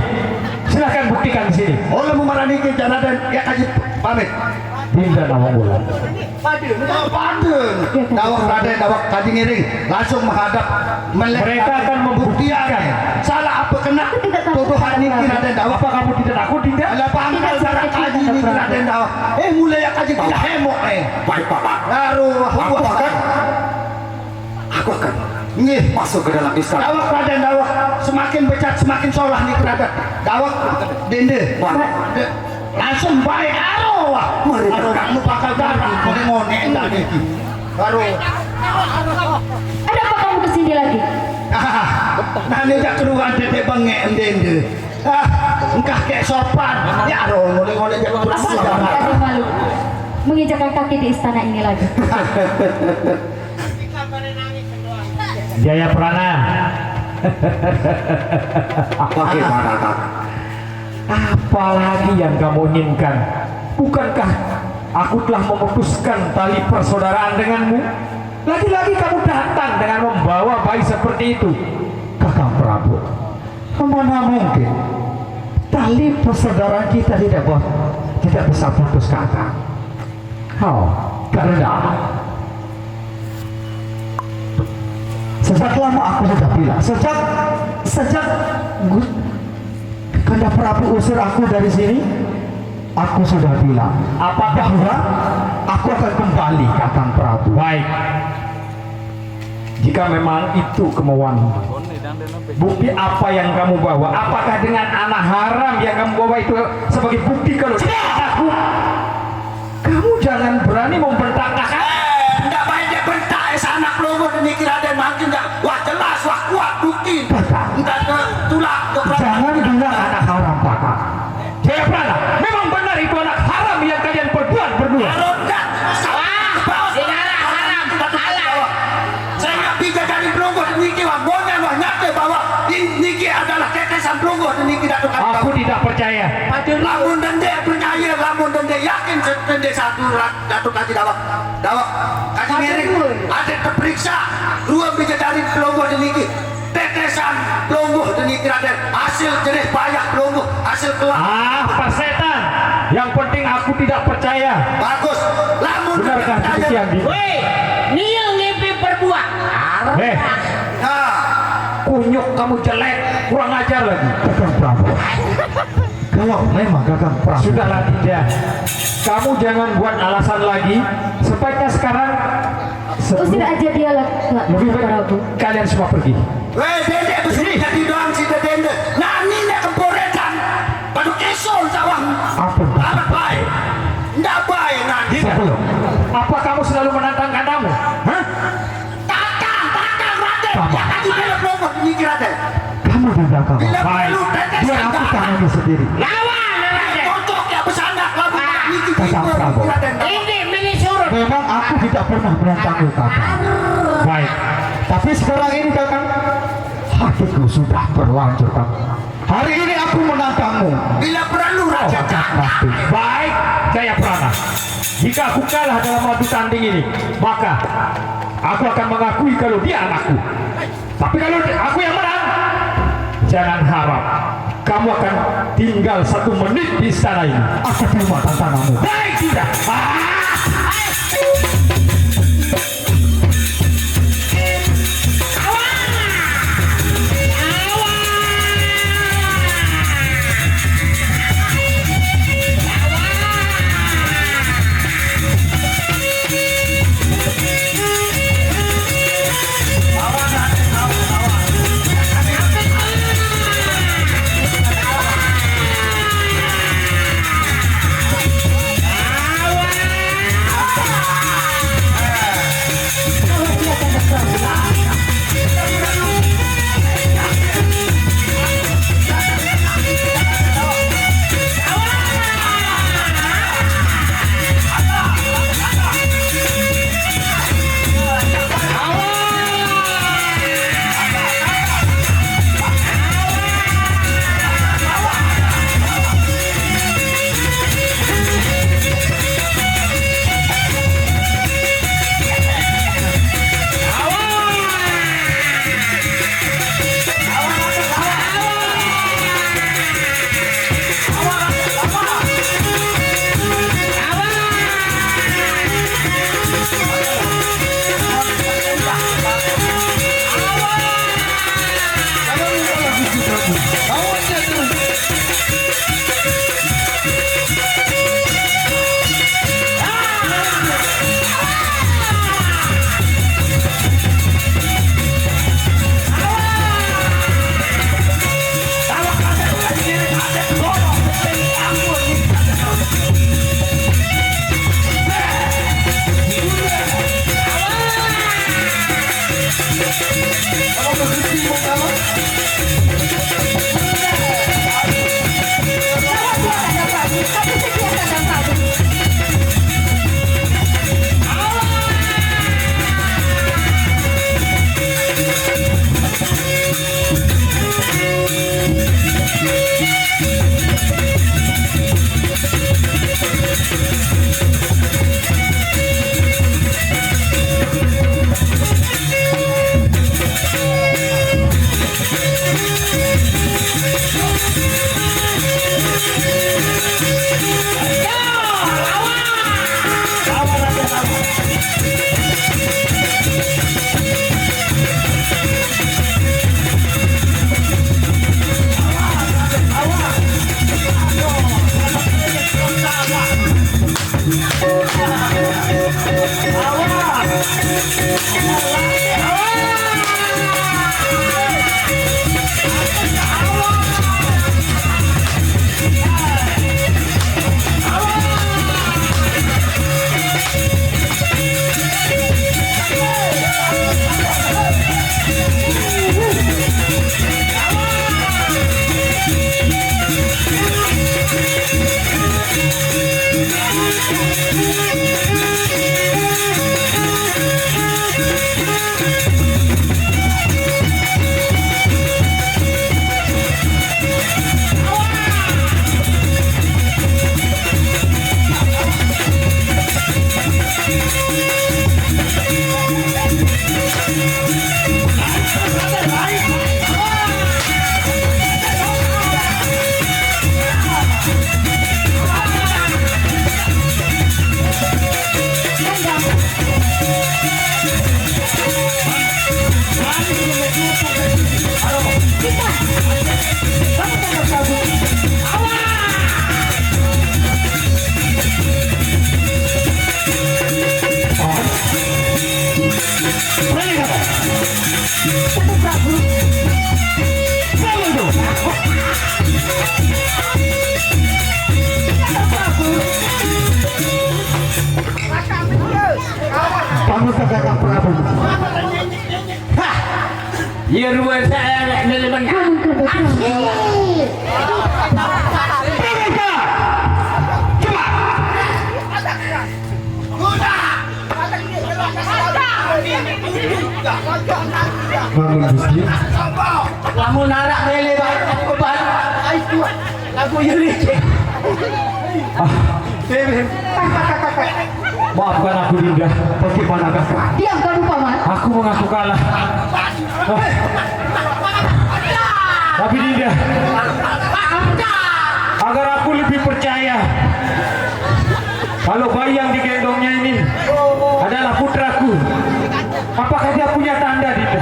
silahkan buktikan di sini. Oleh memarani ke Raden, ya kaji pamit. Dinda Nawang Wulan. Padun. Padun. Dawak Raden, Dawak kaji ngiring. Langsung menghadap. Mereka akan membuktikan. Salah apa kena tuduhan niki Raden Dawak? Apa kamu tidak takut, Dinda? Alah pangkal darah kaji niki Raden Dawak. Eh, mulai ya kaji kita hemok eh. Baik, Paman. Lalu, aku akan Aku akan nggih masuk ke dalam istana. Dawak Raden Dawak, semakin becat semakin solah nih Raden. Dawak dende. Wah. De, langsung baik aro wah. Mari, aro Kakang. Kamu bakal darah ngone-ngone enggak nih. Baru. Ada apa kamu ke sini lagi? Ah, nah ini jak keruan dede bengek dende. Ah, engkah kayak sopan. Ya aro ngone-ngone jak keruan. Apa kamu ada malu menginjakkan kaki di istana ini lagi? Jaya Prana. Bagaimana, Kak? Apalagi yang kamu inginkan? Bukankah aku telah memutuskan tali persaudaraan denganmu? Lagi-lagi kamu datang dengan membawa bayi seperti itu. Kakang Prabu, mana mungkin tali persaudaraan kita tidak, tidak bisa putus, Kakang? Oh, karena sejak lama aku sudah bilang, sejak sejak Gu- Kanda Prabu usir aku dari sini, aku sudah bilang, apakah bahwa aku akan kembali, Kakang Prabu? Baik. Jika memang itu kemauan, bukti apa yang kamu bawa? Apakah dengan anak haram yang kamu bawa itu sebagai bukti kalau dia anakku? Kamu jangan berani membentak kakak. Eh, ndak baik dia bentak, eh, sanak pelungguh demikian Raden mangkin ndak. Wah jelas, wah kuat bukti. Kakak. Ndak ke tulak ke belakang. Jangan bilang anak haram, Kakak. Jayaprana, memang benar itu anak haram yang kalian perbuat berdua. Kalau enggak, salah. Wah, ini anak haram, halal. Saya nggak bisa cari pelungguh niki wah, monyet wah nyata bahwa in-, niki adalah tetesan pelungguh niki Datuk Kadi Aku Dawak. Tidak percaya. Lamun dende percaya, lamun dende yakin dende satu rak Datuk Kadi Dawak. Dawak, Kadi ngiring. Ada terperiksa dua bidadari pelungguh niki. Tetesan pelungguh niki Raden. Hasil jerih payah pelungguh, hasil kelak. Ah, persetan. Yang penting aku tidak percaya. Bagus. Lamun benarkah percaya. Demikian, Dinda? Weh, niel ngipi perbuah. Eh. Nah. Kunyuk kamu jelek, kurang ajar lagi. Kakang Prabu. Kalau memang Kakang Prabu. Sudahlah, Dinda. Kamu jangan buat alasan lagi. Sebaiknya sekarang sebelum usir aja dia lah, Pak Prabu. Lebih baik kalian semua pergi. Weh, dende besi jadi doang si dende. Nani nek kemporetan. Padu kesol tawang. Apa? Apa baik? Ndak baik nani. Sebelum. Apa kamu selalu menantang kandamu? Hah? Tatang, tatang, Raden. Paman. Ya, tadi belok-belok, mikir, Raden. Kamu Di belakang. Baik. Biar aku tangani sendiri. Lawan, Raden. Cocok ya, bersandar, lawan. Ah. Kakang Prabu. Ini mini surut. Memang aku tidak pernah menantangmu, Kakang. Baik. Tapi sekarang ini, Kakang, hatiku sudah berlanjur, Kakang. Hari ini aku menantangmu. Bila perlu, Raja. Baik, Jaya Prana. Jika aku kalah dalam adu tanding ini, maka aku akan mengakui kalau dia anakku. Tapi kalau aku yang menang, jangan harap kamu akan tinggal satu menit di istana ini. Aku terima tantanganmu. Baik, tidak. Ah! Ya, dua saya nak nerima. Kamu kata Asik. Cepat. Bangun, Gusti. Lamun arak mele, Bang. Bang. Ai, kuat. Lagu Yuri. Ah. Maafkan aku, Dinda. Bagaimana, Kakak? Diam kamu, Paman. Aku mengaku kalah. Ah. Tapi, Dinda, agar aku lebih percaya kalau bayi yang digendongnya ini adalah putraku, apakah dia punya tanda, Dinda?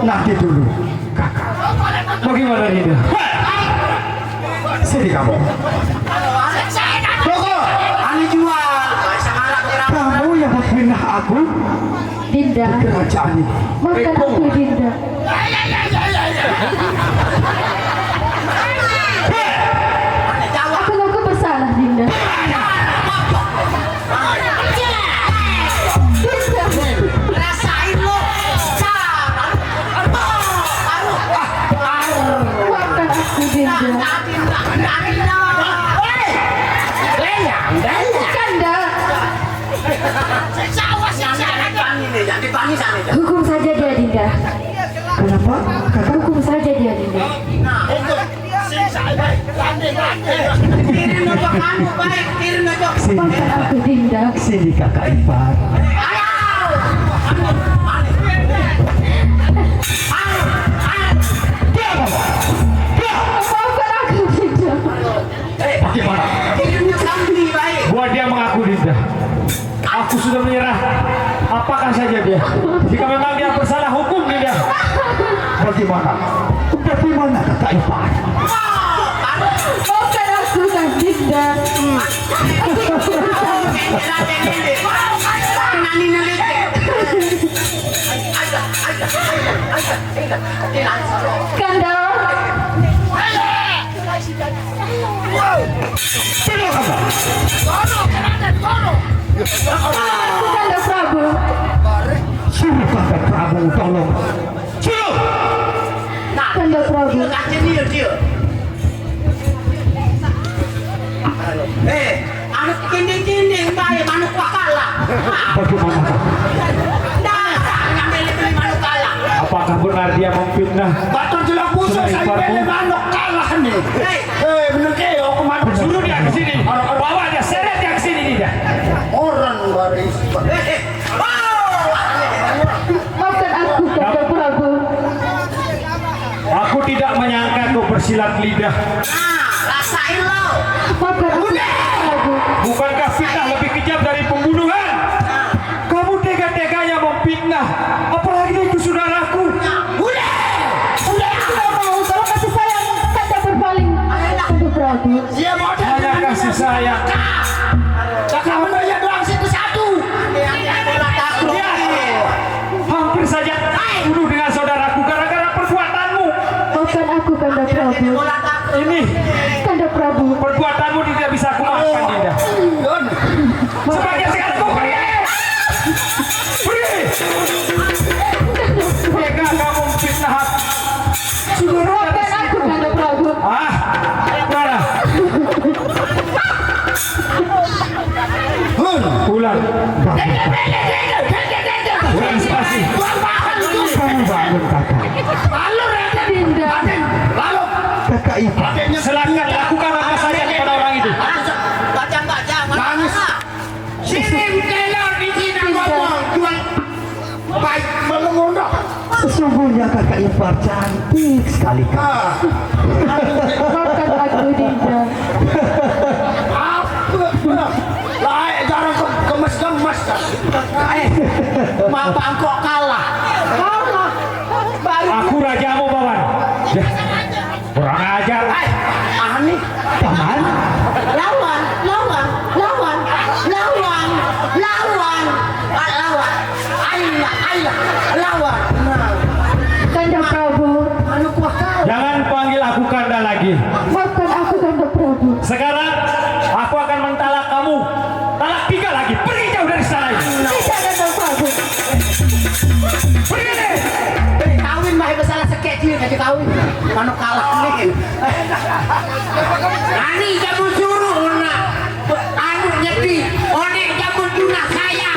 Nanti dulu, Kakak. Bagaimana, Dinda? Sini kamu. Pokok, anu jual. Kamu yang memfitnah aku. Dinda. Kerajaan ini. Maafkan aku, Dinda. Aku, aku bersalah, Dinda. Dinda. Rasain lo. Maafkan aku, Dinda. Kanda. Hukum saja dia, Dinda. Kenapa? Kata hukum saja dia, Dinda. Kirim aja kamu, baik, kirim aja. Sini. Maafkan aku, Dinda. Sini, kakak ipar. Ayo. Ayo. Ayo. Dia apa? Dia. Maafkan aku, Dinda. Bagaimana? Buat dia mengaku, Dinda. Aku sudah menyerah. Apakan saja dia. Jika memang dia bersalah, hukum, Dinda. Bagaimana? Bagaimana, kakak ipar? Maafkan aku, Kang Dinda. Kanda. Suruh Kanda Prabu. Suruh Kanda Prabu, tolong. Suruh. Kanda Prabu. Eh, anu kending-kending bae manuk wakalah. Bagaimana? Ndak, ngambil beli manuk kalah. Apakah benar dia memfitnah? Batur jelek busuk, saya beli manuk kalah nih. Eh, bener ke, aku manuk. Suruh dia ke sini. Bawa dia, seret dia ke sini, dia. Orang baris. Eh, eh. Maafkan aku, Kanda Prabu. Aku tidak menyangka kau bersilat lidah. Nah, rasain lo. Maafkan aku, Kanda Prabu. Bukankah fitnah lebih kejam dari pembunuhan? Nah. Kamu tega-teganya memfitnah, apalagi itu saudaraku. Nah, udah. Udah. Tidak mau, kalau kasih sayang, Kanda berpaling. Ayolah. Kanda Prabu. Dia mau hanya kasih sayang. Kakak bener ya doang situ satu. Dia hampir saja bunuh dengan saudaraku gara-gara perbuatanmu. Maafkan aku, Kanda Prabu. Ini Kanda Prabu. Perbuatanmu tidak bisa aku maafkan, Dinda. Sebagai sekarang kau pergi. Pergi. Tega kamu fitnah. Sudah. Maafkan aku, Kanda Prabu. Ah, mana? Ulang. Ulang spasi. Kamu bangun, kakak. Dinda. Kakak itu. Silakan lakukan apa saja kepada orang itu. Baca-baca. Nangis. Sirim telor di sini ngomong, jual baik mengemudah. Sesungguhnya kakak ipar cantik sekali, Kak. Ah. Maafkan aku, Dinda. Apa? Lae jarang ke-, gemes-gemes. Eh, Bapak kok kalah? Kalah. Baru aku rajamu, Paman. Ya. Kurang ajar. Eh, Ani. Paman. Lawan, lawan, lawan, lawan, lawan. Ah, lawan. Ayolah, ayolah. Lawan. Nah. Kanda Prabu. Anu kuah kau. Jangan panggil aku Kanda lagi. Maafkan aku, Kanda Prabu. Sekarang aku akan mentalak kamu. Talak tiga lagi. Pergi jauh dari sana. Tidak, Kanda Prabu. Pergi deh. Kawin, mano kalah nih. Ani jamu suruh, anu nyedi, onek jamu tuna saya.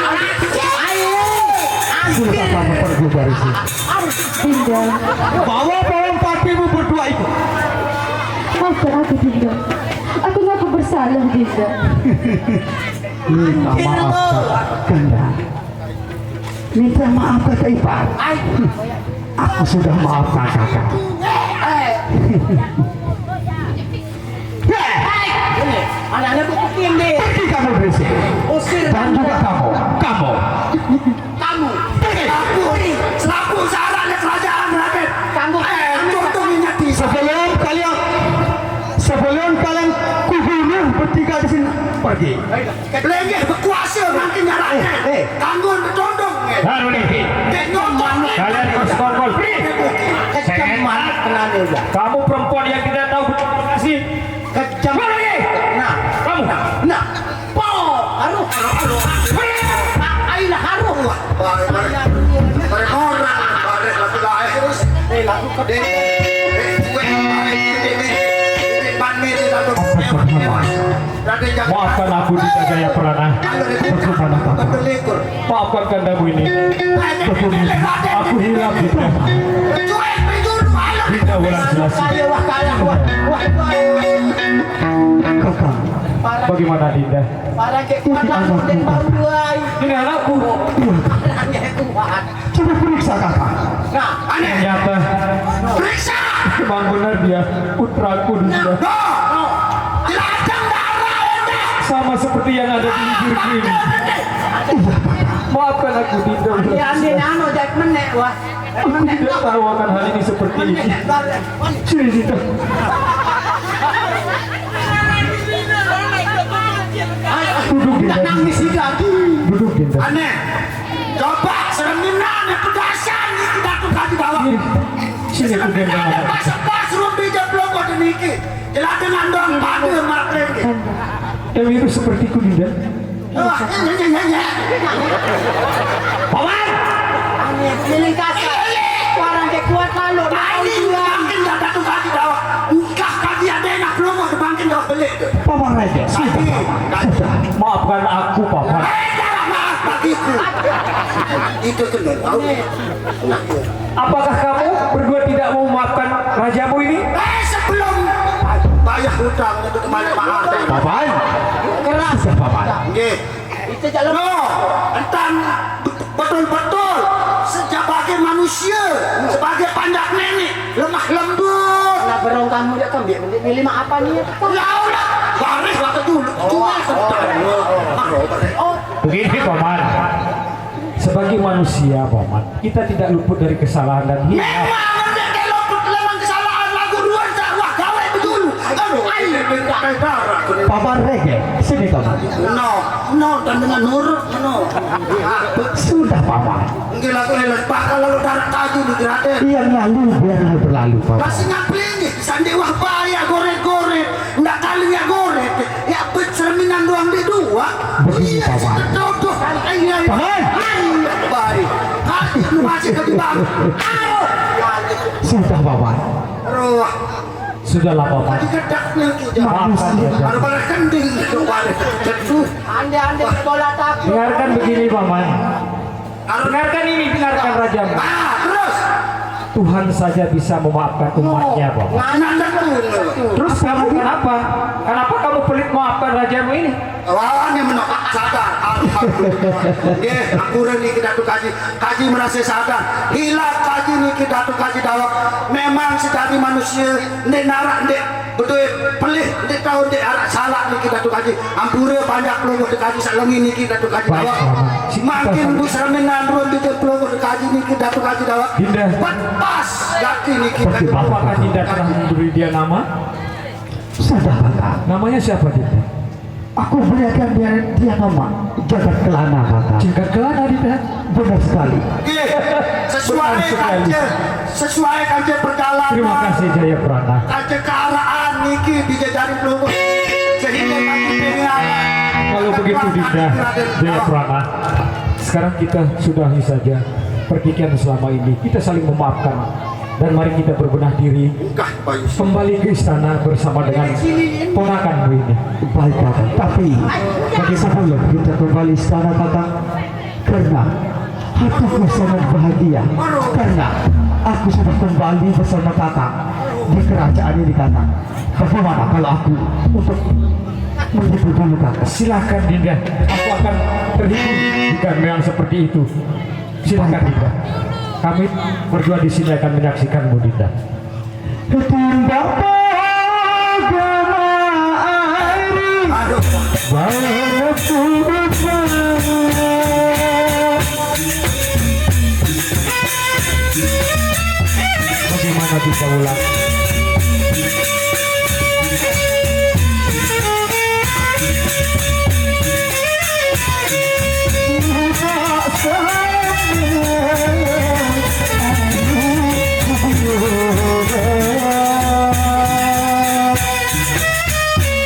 Ayo. Sudah kamu pergi dari sini. Dinda, bawa pohon patimu berdua itu. Maafkan aku, Dinda. Aku ngaku bersalah, Dinda. Minta maaf, Kanda. Minta maaf, Kanda Ipar. Aku sudah maafkan Kakak. Ini, anak-anak buku ini. Pergi kamu dari sini. Usir. Dan juga kamu, kamu. Kamu. Aku. Selaku seorang kerajaan, Raden. Kamu. Eh, untung ini di Sebelum kalian, sebelum kalian kubunuh bertiga di sini, pergi. Lengeh berkuasa nanti nyaranya. Eh, eh. Tanggung bertondong. Baru nih. Dek nonton. Kalian bersekongkol. Pergi. Kecemat kenanya udah. Kamu perempuan yang tidak tahu sih. Kecemat. Pergi. Nah, Kamu. nah, po, haruh, haruh, haruh. Aina haruh. Bareng-bareng. Bareng orang, bareng laki-laki. Terus, Eh, lagu ke di, di, kue, di, di, di, di, ban, di, di, lalu. Raden, jangan. Maafkan aku, Dinda Jaya Perana. Percuma aku. Berlikur. Maafkan kandamu ini. Aku hilang, Dinda. Dinda Wulan Selassie. Ayo, wah, kalah, wah, wah, wah. Kakak, bagaimana, Dinda? Para ke kuat lalu dan baru duai. Ini anakku. Anaknya kuat. Coba periksa, Kakak. Nah, Aneh. Ternyata Periksa. memang benar dia putraku, Dinda. No, no. Jelaskan darah, udah. Sama seperti yang ada di bibirku ini. Maafkan aku, Dinda. dia ambil nano, jak menek, wah. Aku tidak tahu akan hal ini seperti ini. Sini, Dinda. Duduk, Dinda. Nangis lagi. Duduk, Dinda. Aneh. Coba cerminan yang pedasan itu Datu Kaji Bawang. Sini, sini, aku gendong. Pas, pas, rumpi jam belum kau demikian. Jelas dengan dong pada maklengke. Yang mirip sepertiku, Dinda. Wah, ini, ini, ini, ini. Paman! Aneh, feeling kasar. Orang ke kuat lalu, Ini makin dah Datu Kaji Bawang. Engkah kaji ada yang nak belum kau dibangkin kau beli tu. Paman Raja, sudah, Paman. Sudah. Maafkan aku, Paman. Eh, jangan maaf bagiku. Itu tu, tahu? Apakah kamu berdua tidak mau memaafkan rajamu ini? Eh, sebelum bayar hutang itu kembali mahal. Paman. Keras ya, Paman. Nggih. Itu jalan. No, entang betul-betul sebagai manusia, sebagai panjak nenek, lemah lembut. Nah, berong kamu dia kan, dia milih mah apa nih? Ya Allah, baris waktu dulu. Jual kentang. Oh, Begini, Paman. Sebagai manusia, Paman, kita tidak luput dari kesalahan dan hilaf. Memang nek luput lewat kesalahan lagu ruan tak wah gawe betul. Aduh, ayo minta darah. Paman Rege, sini kamu. No, no, dan dengan nurut, no. Sudah, Paman. Nggih lagu lelas bakal lalu darah kaji di Raden. Yang lalu biarlah berlalu, Paman. Masih ngapain nih? Sandi wah bahaya goret-goret. Ndak kali ya goret. Ya, cerminan doang di dua. Begini, Iya, Paman. Dodo. Iya, iya. Paman. Ayo, baik. Hati lu masih ke bang. Aduh. Sudah, Paman. Roh. Sudahlah, Paman. Tadi gedaknya kita. Maafkan saja. Baru pada kending itu balik. Aduh. Ande-ande bola takut. Dengarkan begini, Paman. Dengarkan ini, dengarkan rajamu. Ah, terus. Tuhan saja bisa memaafkan umatnya, Paman. Mana tentu. Terus kamu kenapa? Kenapa kamu pelit memaafkan rajamu ini? Lawannya menolak sadar. Alhamdulillah. Nggih, ampura niki Datu Kaji. Kaji merasa sadar. Hilaf kaji niki Datu Kaji Dawak. Memang sejati manusia ndik narak ndik betul pelih ndik tahu ndik arak salah niki Datu Kaji. Ampura panjak pelungguh Datu Kaji sak lengi niki Datu Kaji Baik, Dawak. Paman. Makin bu serminan ruang di pelungguh Datu Kaji niki Datu Kaji Dawak. Dinda. Pas gati niki Datu Apakah Dinda telah memberi dia nama? Sudah, Kakak. Namanya siapa, Dinda? Aku berikan dia, dia nama Jagat Kelana, Kakak. Jagat Kelana, Dinda. Benar sekali. Nggih, sesuai Benar sekali. kance, sesuai kance perjalanan. Terima kasih, Jaya Prana. Kance kearaan niki dijajari pelungguh. Sehingga kami pengen Kalau begitu, Dinda, Jaya Prana, sekarang kita sudahi saja pertikaian selama ini. Kita saling memaafkan. Dan mari kita berbenah diri, kembali ke istana bersama dengan ponakanmu ini. Baik, Kakang. Tapi sebelum kita kembali istana, Kakang, karena hatiku sangat bahagia karena aku sudah kembali bersama Kakang di kerajaan ini, Kakang. Bagaimana kalau aku untuk menghibur dulu, Kakang? Silakan, Dinda. Aku akan terhibur jika memang seperti itu. Silakan, Dinda. Kami berdua di sini akan menyaksikanmu, Dinda. Tindak pagama ari. Aduh. Baru bagaimana kita ulang?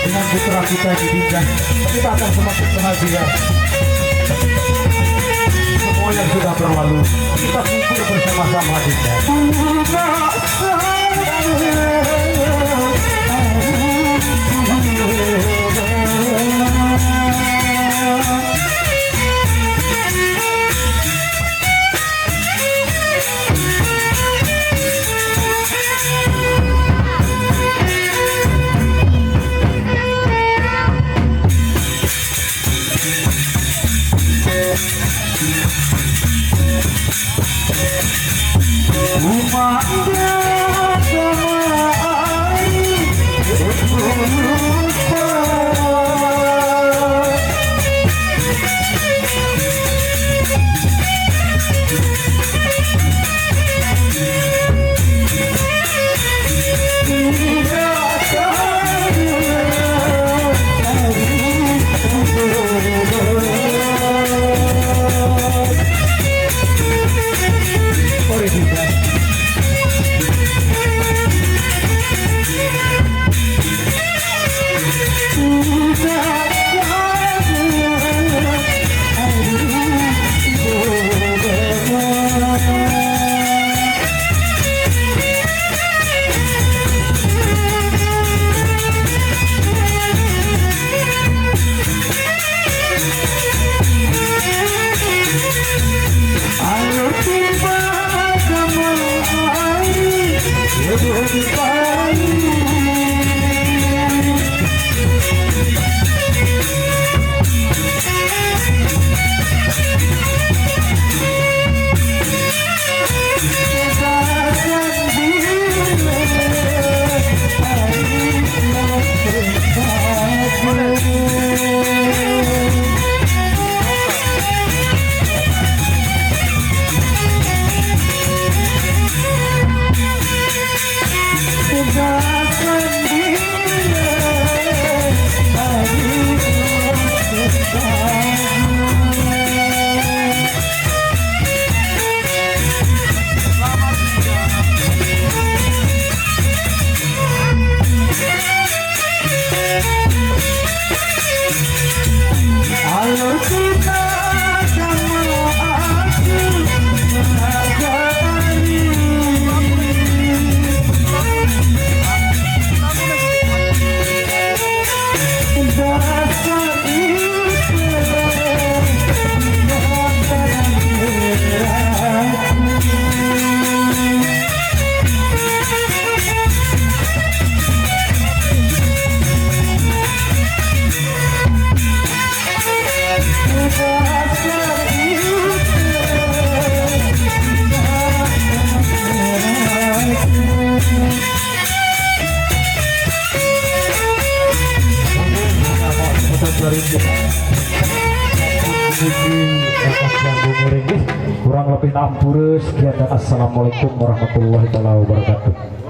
Dengan putra kita di Dinda, kita akan semakin bahagia. Semua yang sudah berlalu, kita kubur bersama-sama, Dinda. Kurang lebih enam puluh sekian dan assalamualaikum warahmatullahi taala wabarakatuh.